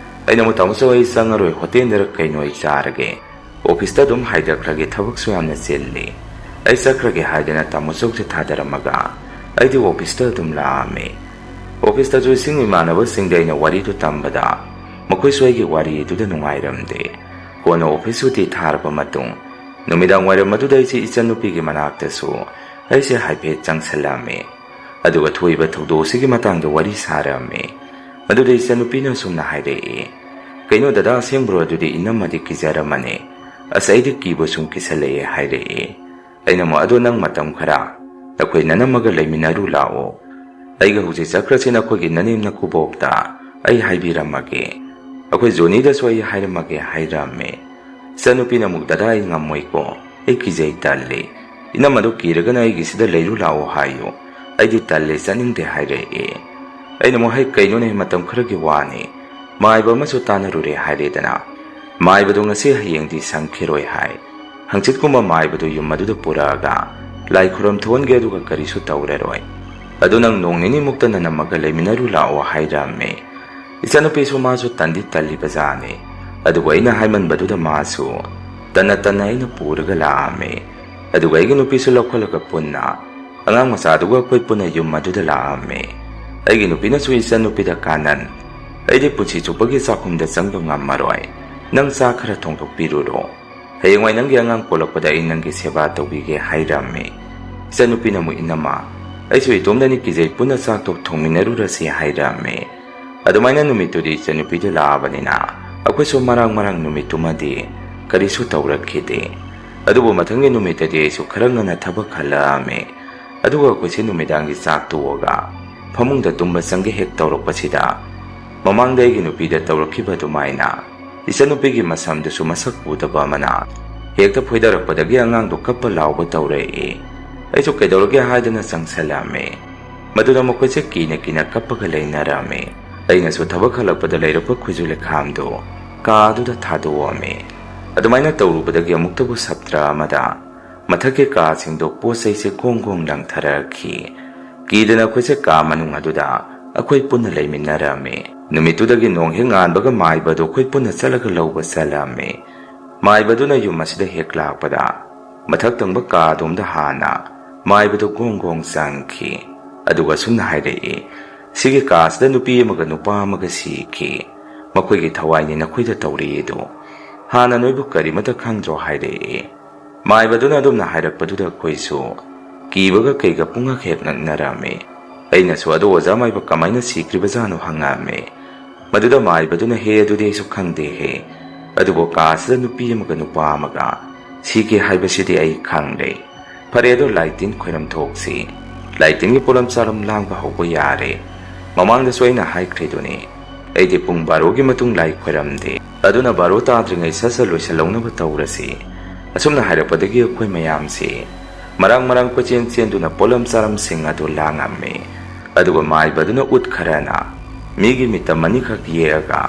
ꯑꯩꯅ ꯑꯃꯨꯛ, "ꯇꯥꯃꯣ ꯆꯧ, ꯑꯩ ꯆꯪꯉꯔꯣꯏ, ꯍꯣꯇꯦꯜꯗꯔ ꯀꯩꯅꯣ ꯑꯩ ꯆꯥꯔꯒꯦ꯫ ꯑꯣꯐꯤꯁꯇ ꯑꯗꯨꯝ ꯍꯥꯏꯊꯈ꯭ꯔꯒꯦ, ꯊꯕꯛꯁꯨ ꯌꯥꯝꯅ ꯆꯤꯜꯂꯤ꯫ ꯑꯩ ꯆꯠꯈ꯭ꯔꯒꯦ" ꯍꯥꯏꯗꯅ ꯇꯥꯃꯣ ꯆꯧꯁꯦ ꯊꯥꯗꯔꯝꯃꯒ ꯑꯩꯗꯤ ꯑꯣꯐꯤꯁꯇ ꯑꯗꯨꯝ ꯂꯥꯛꯑꯝꯃꯤ꯫ ꯑꯣꯐꯤꯁꯇꯁꯨ ꯏꯁꯤꯡ ꯏꯃꯥꯟꯅꯕꯁꯤꯡꯗ ꯑꯩꯅ ꯋꯥꯔꯤꯗꯨ ꯇꯝꯕꯗ ꯃꯈꯣꯏꯁꯨ ꯑꯩꯒꯤ ꯋꯥꯔꯤꯗꯨꯗ ꯅꯨꯡꯉꯥꯏꯔꯝꯗꯦ꯫ ꯀꯣꯟꯅ ꯑꯣꯐꯤꯁ ꯁꯨꯇꯤ ꯊꯥꯔꯕ ꯃꯇꯨꯡ ꯅꯨꯃꯤꯗꯥꯡ ꯋꯥꯏꯔꯝ ꯑꯗꯨꯗ ꯑꯩꯁꯦ ꯏꯆꯟꯅꯨꯄꯤꯒꯤ ꯃꯅꯥꯛꯇꯁꯨ ꯑꯩꯁꯦ ꯍꯥꯏꯐꯦꯠ ꯆꯪꯁꯤꯜꯂꯝꯃꯤ꯫ ꯑꯗꯨꯒ ꯊꯣꯛꯏꯕ ꯊꯧꯗꯣꯛ ꯑꯁꯤꯒꯤ ꯃꯇꯥꯡꯗ ꯋꯥꯔꯤ ꯁꯥꯔꯝꯃꯤ꯫ ꯑꯗꯨꯗ ꯏꯆꯟꯅꯨꯄꯤꯅ ꯑꯁꯨꯝꯅ ꯍꯥꯏꯔꯛꯏ, "ꯀꯩꯅꯣ ꯗꯗꯥ, ꯑꯁꯦꯡꯕ꯭ꯔꯣ? ꯑꯗꯨꯗꯤ ꯏꯅꯝꯃꯗꯤ ꯀꯤꯖꯔꯝꯃꯅꯤ꯫ ꯑꯁ, ꯑꯩꯗꯤ ꯀꯤꯕ ꯁꯨꯝ ꯀꯤꯁꯜꯂꯛꯑꯦ" ꯍꯥꯏꯔꯛꯏ꯫ ꯑꯩꯅ ꯑꯃꯨꯛ, "ꯑꯗꯣ ꯅꯪ ꯃꯇꯝ ꯈꯔ ꯅꯈꯣꯏ ꯅꯅꯝꯃꯒ ꯂꯩꯃꯤꯟꯅꯔꯨ ꯂꯥꯛꯑꯣ꯫ ꯑꯩꯒ ꯍꯧꯖꯤꯛ ꯆꯠꯈ꯭ꯔꯁꯤ ꯅꯈꯣꯏꯒꯤ ꯅꯅꯦꯝ ꯅꯀꯨꯕꯣꯛꯇ ꯑꯩ ꯍꯥꯏꯕꯤꯔꯝꯃꯒꯦ꯫ ꯑꯩꯈꯣꯏ ꯖꯣꯅꯤꯗꯁꯨ ꯑꯩ ꯍꯥꯏꯔꯝꯃꯒꯦ" ꯍꯥꯏꯔꯝꯃꯦ꯫ ꯏꯆꯟꯅꯨꯄꯤꯅ ꯑꯃꯨꯛ, "ꯗꯗꯥ, ꯑꯩ ꯉꯝꯃꯣꯏꯀꯣ, ꯑꯩ ꯀꯤꯖꯩ, ꯇꯜꯂꯤ꯫ ꯏꯅꯝꯃꯗꯣ ꯀꯤꯔꯒꯅ ꯑꯩꯒꯤꯁꯤꯗ ꯂꯩꯔꯨ ꯂꯥꯛꯑꯣ ꯍꯥꯏꯌꯨ꯫ ꯑꯩꯗꯤ ꯇꯜꯂꯦ, ꯆꯠꯅꯤꯡꯗꯦ" ꯍꯥꯏꯔꯛꯑꯦ꯫ ꯑꯩꯅ ꯑꯃꯨꯛ, "ꯍꯩ, ꯀꯩꯅꯣꯅꯦ, ꯃꯇꯝ ꯈꯔꯒꯤ ꯋꯥꯅꯤ, ꯃꯥꯏꯕ ꯑꯃꯁꯨ ꯇꯥꯟꯅꯔꯨꯔꯦ" ꯍꯥꯏꯔꯦꯗꯅ꯫ "ꯃꯥꯏꯕꯗꯣ ꯉꯁꯤ ꯍꯌꯦꯡꯗꯤ ꯁꯪꯈꯤꯔꯣꯏ" ꯍꯥꯏ꯫ ꯍꯪꯆꯤꯠꯀꯨꯝꯕ ꯃꯥꯏꯕꯗꯨ ꯌꯨꯝ ꯑꯗꯨꯗ ꯄꯨꯔꯛꯑꯒ ꯂꯥꯏ ꯈꯨꯔꯝ ꯊꯣꯛꯍꯟꯒꯦ, ꯑꯗꯨꯒ ꯀꯔꯤꯁꯨ ꯇꯧꯔꯔꯣꯏ꯫ ꯑꯗꯨ ꯅꯪ ꯅꯣꯡ ꯅꯤꯅꯤꯃꯨꯛꯇ ꯅꯅꯝꯃꯒ ꯂꯩꯃꯤꯟꯅꯔꯨ ꯂꯥꯛꯑꯣ ꯍꯥꯏꯔꯝꯃꯤ꯫ ꯏꯆꯟꯅꯨꯄꯤꯁꯨ ꯃꯥꯁꯨ ꯇꯟꯗꯤ ꯇꯜꯂꯤꯕꯖꯥꯠꯅꯤ꯫ ꯑꯗꯨꯕꯨ ꯑꯩꯅ ꯍꯥꯏꯃꯟꯕꯗꯨꯗ ꯃꯥꯁꯨ ꯇꯟꯅ ꯇꯟꯅ ꯑꯩꯅ ꯄꯨꯔꯒ ꯂꯥꯛꯑꯝꯃꯤ꯫ ꯑꯗꯨꯒ ꯑꯩꯒꯤ ꯅꯨꯄꯤꯁꯨ ꯂꯧꯈꯠꯂꯒ ꯄꯨꯟꯅ ꯑꯉꯥꯡ ꯃꯆꯥꯗꯨꯒ ꯑꯩꯈꯣꯏ ꯄꯨꯟꯅ ꯌꯨꯝ ꯑꯗꯨꯗ ꯂꯥꯛꯑꯝꯃꯤ꯫ ꯑꯩꯒꯤ ꯅꯨꯄꯤꯅꯁꯨ ꯏꯆꯟꯅꯨꯄꯤꯗ, "ꯀꯥꯅꯟ, ꯑꯩꯗꯤ ꯄꯨꯟꯁꯤ ꯆꯨꯞꯄꯒꯤ ꯆꯥꯛꯈꯨꯝꯗ ꯆꯪꯕ ꯉꯝꯃꯔꯣꯏ꯫ ꯅꯪ ꯆꯥꯛ ꯈꯔ ꯊꯣꯡꯗꯣꯛꯄꯤꯔꯨꯔꯣ꯫ ꯍꯌꯦꯡꯋꯥꯏ ꯅꯪꯒꯤ ꯑꯉꯥꯡ ꯄꯣꯛꯂꯛꯄꯗ ꯑꯩ ꯅꯪꯒꯤ ꯁꯦꯕꯥ ꯇꯧꯕꯤꯒꯦ" ꯍꯥꯏꯔꯝꯃꯤ꯫ ꯏꯆꯟꯅꯨꯄꯤꯅ ꯑꯃꯨꯛ, "ꯏꯅꯝꯃ, ꯑꯩꯁꯨ ꯏꯇꯣꯝꯗꯅꯤ ꯀꯤꯖꯩ, ꯄꯨꯟꯅ ꯆꯥꯛꯇꯣ ꯊꯣꯡꯃꯤꯟꯅꯔꯨꯔꯁꯤ" ꯍꯥꯏꯔꯝꯃꯤ꯫ ꯑꯗꯨꯃꯥꯏꯅ ꯅꯨꯃꯤꯠꯇꯨꯗꯤ ꯏꯆꯟꯅꯨꯄꯤꯗꯨ ꯂꯥꯛꯑꯕꯅꯤꯅ ꯑꯩꯈꯣꯏꯁꯨ ꯃꯔꯥꯡ ꯃꯔꯥꯡ ꯅꯨꯃꯤꯠꯇꯨꯃꯗꯤ ꯀꯔꯤꯁꯨ ꯇꯧꯔꯛꯈꯤꯗꯦ꯫ ꯑꯗꯨꯕꯨ ꯃꯊꯪꯒꯤ ꯅꯨꯃꯤꯠꯇꯗꯤ ꯑꯩꯁꯨ ꯈꯔ ꯉꯟꯅ ꯊꯕꯛ ꯍꯜꯂꯛꯑꯝꯃꯤ꯫ ꯑꯗꯨꯒ ꯑꯩꯈꯣꯏꯁꯦ ꯅꯨꯃꯤꯗꯥꯡꯒꯤ ꯆꯥꯛ ꯇꯣꯛꯑꯒ ꯐꯃꯨꯡꯗ ꯇꯨꯝꯕ ꯆꯪꯒꯦ ꯍꯦꯛ ꯇꯧꯔꯛꯄꯁꯤꯗ, ꯃꯃꯥꯡꯗ ꯑꯩꯒꯤ ꯅꯨꯄꯤꯗ ꯇꯧꯔꯛꯈꯤꯕ ꯑꯗꯨꯃꯥꯏꯅ ꯏꯆꯟꯅꯨꯄꯤꯒꯤ ꯃꯁꯝꯗꯨꯁꯨ ꯃꯁꯛ ꯎꯗꯕ ꯑꯃꯅ ꯍꯦꯛꯇ ꯐꯣꯏꯗꯔꯛꯄꯗꯒꯤ ꯑꯉꯥꯡꯗꯣ ꯀꯞꯄ ꯂꯥꯎꯕ ꯇꯧꯔꯛꯏ꯫ ꯑꯩꯁꯨ ꯀꯩꯗꯧꯔꯒꯦ ꯍꯥꯏꯗꯅ ꯆꯪꯁꯜꯂꯝꯃꯤ꯫ ꯃꯗꯨꯗ ꯃꯈꯣꯏꯁꯦ ꯀꯤꯅ ꯀꯤꯅ ꯀꯞꯄꯒ ꯂꯩꯅꯔꯝꯃꯤ꯫ ꯑꯩꯅꯁꯨ ꯊꯕꯛ ꯍꯜꯂꯛꯄꯗ ꯂꯩꯔꯛꯄ ꯈꯨꯖꯨ ꯂꯩꯈꯥꯝꯗꯨ ꯀꯥ ꯑꯗꯨꯗ ꯊꯥꯗꯣꯛꯑꯝꯃꯤ꯫ ꯑꯗꯨꯃꯥꯏꯅ ꯇꯧꯔꯨꯕꯗꯒꯤ ꯑꯃꯨꯛꯇꯕꯨ ꯁꯞꯇ꯭ꯔ ꯑꯃꯗ ꯃꯊꯛꯀꯤ ꯀꯥꯁꯤꯡꯗꯣ ꯄꯣꯠ ꯆꯩꯁꯦ ꯒꯣꯡ ꯒꯣꯡ ꯂꯪꯊꯔꯛꯈꯤ꯫ ꯀꯤꯗꯅ ꯑꯩꯈꯣꯏꯁꯦ ꯀꯥ ꯃꯅꯨꯡ ꯑꯗꯨꯗ ꯑꯩꯈꯣꯏ ꯄꯨꯟꯅ ꯂꯩꯃꯤꯟꯅꯔꯝꯃꯤ꯫ ꯅꯨꯃꯤꯠꯇꯨꯗꯒꯤ ꯅꯣꯡ ꯍꯦꯛ ꯉꯥꯟꯕꯒ ꯃꯥꯏꯕꯗꯨ ꯑꯩꯈꯣꯏ ꯄꯨꯟꯅ ꯆꯠꯂꯒ ꯂꯧꯕ ꯆꯠꯂꯝꯃꯤ꯫ ꯃꯥꯏꯕꯗꯨꯅ ꯌꯨꯝ ꯑꯁꯤꯗ ꯍꯦꯛ ꯂꯥꯛꯄꯗ ꯃꯊꯛ ꯊꯪꯕ ꯀꯥ ꯑꯗꯣꯝꯗ ꯍꯥꯟꯅ ꯃꯥꯏꯕꯗꯨ ꯒꯣꯡ ꯒꯣꯡ ꯆꯪꯈꯤ꯫ ꯑꯗꯨꯒ ꯑꯁꯨꯝꯅ ꯍꯥꯏꯔꯛꯏ, "ꯁꯤꯒꯤ ꯀꯥꯁꯤꯗ ꯅꯨꯄꯤ ꯑꯃꯒ ꯅꯨꯄꯥ ꯑꯃꯒ ꯁꯤꯈꯤ꯫ ꯃꯈꯣꯏꯒꯤ ꯊꯋꯥꯏꯅꯤ ꯅꯈꯣꯏꯗ ꯇꯧꯔꯛꯏꯗꯨ꯫ ꯍꯥꯟꯅ ꯅꯣꯏꯕꯨ ꯀꯔꯤꯃꯠꯇ ꯈꯪꯗ꯭ꯔꯣ?" ꯍꯥꯏꯔꯛꯏ꯫ ꯃꯥꯏꯕꯗꯨꯅ ꯑꯗꯨꯝꯅ ꯍꯥꯏꯔꯛꯄꯗꯨꯗ ꯑꯩꯈꯣꯏꯁꯨ ꯀꯤꯕꯒ ꯀꯩꯒ ꯄꯨꯡꯉꯛ ꯍꯦꯛ ꯉꯛꯅꯔꯝꯃꯤ꯫ ꯑꯩꯅꯁꯨ, "ꯑꯗꯣ ꯑꯣꯖꯥ ꯃꯥꯏꯕ, ꯀꯃꯥꯏꯅ ꯁꯤꯈ꯭ꯔꯤꯕꯖꯥꯠꯅꯣ?" ꯍꯪꯉꯛꯑꯝꯃꯤ꯫ ꯃꯗꯨꯗ ꯃꯥꯏꯕꯗꯨꯅ, "ꯍꯦ, ꯑꯗꯨꯗꯤ ꯑꯩꯁꯨ ꯈꯪꯗꯦꯍꯦ꯫ ꯑꯗꯨꯕꯨ ꯀꯥꯁꯤꯗ ꯅꯨꯄꯤ ꯑꯃꯒ ꯅꯨꯄꯥ ꯑꯃꯒ ꯁꯤꯈꯤ ꯍꯥꯏꯕꯁꯤꯗꯤ ꯑꯩ ꯈꯪꯂꯦ꯫ ꯐꯔꯦ, ꯑꯗꯣ ꯂꯥꯏ ꯇꯤꯟ ꯈꯣꯏꯔꯝ ꯊꯣꯛꯁꯤ꯫ ꯂꯥꯏ ꯇꯤꯟꯒꯤ ꯄꯣꯠꯂꯝ ꯆꯥꯔꯝ ꯂꯥꯡꯕ ꯍꯧꯕ ꯌꯥꯔꯦ꯫ ꯃꯃꯥꯡꯗꯁꯨ ꯑꯩꯅ ꯍꯥꯏꯈ꯭ꯔꯤꯗꯨꯅꯤ, ꯑꯩꯗꯤ ꯄꯨꯡ ꯕꯥꯔꯣꯒꯤ ꯃꯇꯨꯡ ꯂꯥꯏ ꯈꯣꯏꯔꯝꯗꯦ꯫ ꯑꯗꯨꯅ ꯕꯥꯔꯣ ꯇꯥꯗ꯭ꯔꯤꯉꯩ ꯁꯠ ꯁꯠ ꯂꯣꯏꯁꯤꯜꯍꯧꯅꯕ ꯇꯧꯔꯁꯤ꯫" ꯑꯁꯨꯝꯅ ꯍꯥꯏꯔꯛꯄꯗꯒꯤ ꯑꯩꯈꯣꯏ ꯃꯌꯥꯝꯁꯤ ꯃꯔꯥꯡ ꯃꯔꯥꯡ ꯀꯣꯏꯆꯦꯟ ꯆꯦꯟꯗꯨꯅ ꯄꯣꯠꯂꯝ ꯆꯥꯔꯝꯁꯤꯡ ꯑꯗꯨ ꯂꯥꯡꯉꯝꯃꯤ꯫ ꯑꯗꯨꯒ ꯃꯥꯏꯕꯗꯨꯅ ꯎꯠ ꯈꯔꯅ ꯃꯤꯒꯤ ꯃꯤꯠꯇ ꯃꯅꯤꯈꯛ ꯌꯦꯛꯑꯒ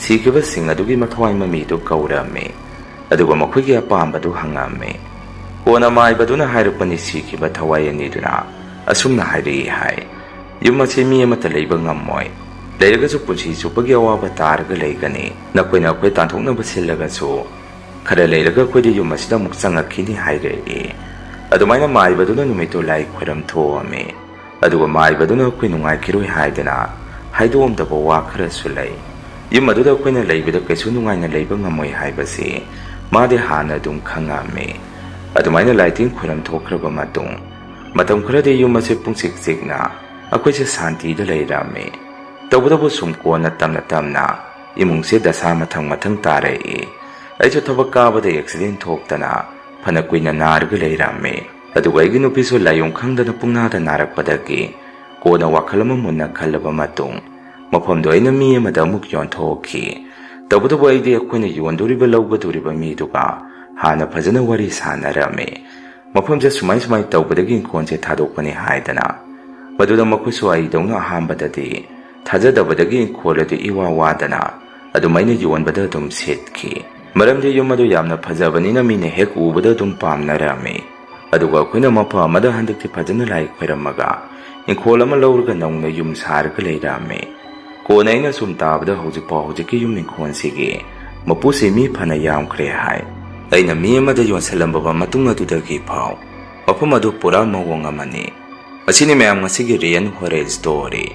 ꯁꯤꯈꯤꯕꯁꯤꯡ ꯑꯗꯨꯒꯤ ꯃꯊ꯭ꯋꯥꯏ ꯃꯃꯤꯗꯨ ꯀꯧꯔꯝꯃꯤ꯫ ꯑꯗꯨꯒ ꯃꯈꯣꯏꯒꯤ ꯑꯄꯥꯝꯕꯗꯨ ꯍꯪꯉꯝꯃꯤ꯫ ꯀꯣꯟꯅ ꯃꯥꯏꯕꯗꯨꯅ ꯍꯥꯏꯔꯛꯄꯅꯤ, ꯁꯤꯈꯤꯕ ꯊꯋꯥꯏ ꯑꯅꯤꯗꯨꯅ ꯑꯁꯨꯝꯅ ꯍꯥꯏꯔꯛꯏ ꯍꯥꯏ, "ꯌꯨꯝ ꯑꯁꯤ ꯃꯤ ꯑꯃꯠꯇ ꯂꯩꯕ ꯉꯝꯃꯣꯏ꯫ ꯂꯩꯔꯒꯁꯨ ꯄꯨꯟꯁꯤ ꯆꯨꯞꯄꯒꯤ ꯑꯋꯥꯕ ꯇꯥꯔꯒ ꯂꯩꯒꯅꯤ꯫ ꯅꯈꯣꯏꯅ ꯑꯩꯈꯣꯏ ꯇꯥꯟꯊꯣꯛꯅꯕ ꯁꯤꯜꯂꯒꯁꯨ ꯈꯔ ꯂꯩꯔꯒ ꯑꯩꯈꯣꯏꯗꯤ ꯌꯨꯝ ꯑꯁꯤꯗ ꯑꯃꯨꯛ ꯆꯪꯉꯛꯈꯤꯅꯤ" ꯍꯥꯏꯔꯛꯏ꯫ ꯑꯗꯨꯃꯥꯏꯅ ꯃꯥꯏꯕꯗꯨꯅ ꯅꯨꯃꯤꯠꯇꯨ ꯂꯥꯏ ꯈꯣꯏꯔꯝ ꯊꯣꯛꯑꯝꯃꯤ꯫ ꯑꯗꯨꯒ ꯃꯥꯏꯕꯗꯨꯅ ꯑꯩꯈꯣꯏ ꯅꯨꯡꯉꯥꯏꯈꯤꯔꯣꯏ ꯍꯥꯏꯗꯅ ꯍꯥꯏꯗꯣꯛꯑꯝꯗꯕ ꯋꯥ ꯈꯔꯁꯨ ꯂꯩ꯫ ꯌꯨꯝ ꯑꯗꯨꯗ ꯑꯩꯈꯣꯏꯅ ꯂꯩꯕꯗ ꯀꯩꯁꯨ ꯅꯨꯡꯉꯥꯏꯅ ꯂꯩꯕ ꯉꯝꯃꯣꯏ ꯍꯥꯏꯕꯁꯤ ꯃꯥꯗꯤ ꯍꯥꯟꯅ ꯑꯗꯨꯝ ꯈꯪꯉꯝꯃꯤ꯫ ꯑꯗꯨꯃꯥꯏꯅ ꯂꯥꯏꯇꯤꯟ ꯈꯣꯏꯔꯝ ꯊꯣꯛꯈ꯭ꯔꯕ ꯃꯇꯨꯡ, ꯃꯇꯝ ꯈꯔꯗꯤ ꯌꯨꯝ ꯑꯁꯤ ꯄꯨꯡꯆꯤꯛ ꯆꯤꯛꯅ ꯑꯩꯈꯣꯏꯁꯦ ꯁꯥꯟꯇꯤꯗ ꯂꯩꯔꯝꯃꯤ꯫ ꯇꯧꯕꯇꯕꯨ ꯁꯨꯝ ꯀꯣꯟꯅ ꯇꯝꯅ ꯇꯝꯅ ꯏꯃꯨꯡꯁꯦ ꯗꯁꯥ ꯃꯊꯪ ꯃꯊꯪ ꯇꯥꯔꯛꯏ꯫ ꯑꯩꯁꯨ ꯊꯕꯛ ꯀꯥꯕꯗ ꯑꯦꯛꯁꯤꯗꯦꯟ ꯊꯣꯛꯇꯅ ꯐꯅ ꯀꯨꯏꯅ ꯅꯥꯔꯒ ꯂꯩꯔꯝꯃꯤ꯫ ꯑꯗꯨꯒ ꯑꯩꯒꯤ ꯅꯨꯄꯤꯁꯨ ꯂꯥꯏꯑꯣꯡ ꯈꯪꯗꯅ ꯄꯨꯡꯅꯥꯗ ꯅꯥꯔꯛꯄꯗꯒꯤ ꯀꯣꯟꯅ ꯋꯥꯈꯜ ꯑꯃ ꯃꯨꯟꯅ ꯈꯜꯂꯕ ꯃꯇꯨꯡ, ꯃꯐꯝꯗꯣ ꯑꯩꯅ ꯃꯤ ꯑꯃꯗ ꯑꯃꯨꯛ ꯌꯣꯟꯊꯣꯛꯈꯤ꯫ ꯇꯧꯕꯇꯕꯨ ꯑꯩꯗꯤ ꯑꯩꯈꯣꯏꯅ ꯌꯣꯟꯗꯣꯔꯤꯕ ꯂꯧꯒꯗꯣꯔꯤꯕ ꯃꯤꯗꯨꯒ ꯍꯥꯟꯅ ꯐꯖꯅ ꯋꯥꯔꯤ ꯁꯥꯟꯅꯔꯝꯃꯤ꯫ ꯃꯐꯝꯁꯦ ꯁꯨꯃꯥꯏ ꯁꯨꯃꯥꯏ ꯇꯧꯕꯗꯒꯤ ꯏꯪꯈꯣꯜꯁꯦ ꯊꯥꯗꯣꯛꯄꯅꯤ ꯍꯥꯏꯗꯅ꯫ ꯃꯗꯨꯗ ꯃꯈꯣꯏꯁꯨ ꯑꯩꯗꯧꯅ ꯑꯍꯥꯟꯕꯗꯗꯤ ꯊꯥꯖꯗꯕꯗꯒꯤ ꯏꯪꯈꯣꯜ ꯑꯗꯨ ꯏꯋꯥ ꯋꯥꯗꯅ ꯑꯗꯨꯃꯥꯏꯅ ꯌꯣꯟꯕꯗ ꯑꯗꯨꯝ ꯁꯤꯠꯈꯤ꯫ ꯃꯔꯝꯗꯤ ꯌꯨꯝ ꯑꯗꯨ ꯌꯥꯝꯅ ꯐꯖꯕꯅꯤꯅ ꯃꯤꯅ ꯍꯦꯛ ꯎꯕꯗ ꯑꯗꯨꯝ ꯄꯥꯝꯅꯔꯝꯃꯤ꯫ ꯑꯗꯨꯒ ꯑꯩꯈꯣꯏꯅ ꯃꯐꯝ ꯑꯃꯗ ꯍꯟꯗꯛꯇꯤ ꯐꯖꯅ ꯂꯥꯏ ꯈꯣꯏꯔꯝꯃꯒ ꯏꯪꯈꯣꯜ ꯑꯃ ꯂꯧꯔꯒ ꯅꯧꯅ ꯌꯨꯝ ꯁꯥꯔꯒ ꯂꯩꯔꯝꯃꯤ꯫ ꯀꯣꯟꯅ ꯑꯩꯅ ꯁꯨꯝ ꯇꯥꯕꯗ ꯍꯧꯖꯤꯛꯐꯥꯎ ꯍꯧꯖꯤꯛꯀꯤ ꯌꯨꯝ ꯏꯪꯈꯣꯜꯁꯤꯒꯤ ꯃꯄꯨꯁꯤ ꯃꯤ ꯐꯅ ꯌꯥꯝꯈ꯭ꯔꯦ ꯍꯥꯏ꯫ ꯑꯩꯅ ꯃꯤ ꯑꯃꯗ ꯌꯣꯟꯁꯤꯜꯂꯝꯕ ꯃꯇꯨꯡ ꯑꯗꯨꯗꯒꯤ ꯐꯥꯎ ꯃꯐꯝ ꯑꯗꯨ ꯄꯨꯔꯥ ꯃꯑꯣꯡ ꯑꯃꯅꯤ꯫ ꯃꯁꯤꯅꯤ ꯃꯌꯥꯝ ꯉꯁꯤꯒꯤ ꯔꯤꯌꯟ ꯍꯣꯔꯔ ꯁ꯭ꯇꯣꯔꯤ꯫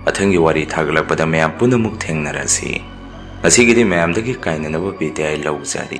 ꯃꯊꯪꯒꯤ ꯋꯥꯔꯤ ꯊꯥꯒꯠꯂꯛꯄꯗ ꯃꯌꯥꯝ ꯄꯨꯟꯅꯃꯨꯛ ꯊꯦꯡꯅꯔꯁꯤ꯫ ꯉꯁꯤꯒꯤꯗꯤ ꯃꯌꯥꯝꯗꯒꯤ ꯀꯥꯏꯅꯅꯕ ꯕꯤꯗꯥꯏ ꯂꯧꯖꯔꯤ꯫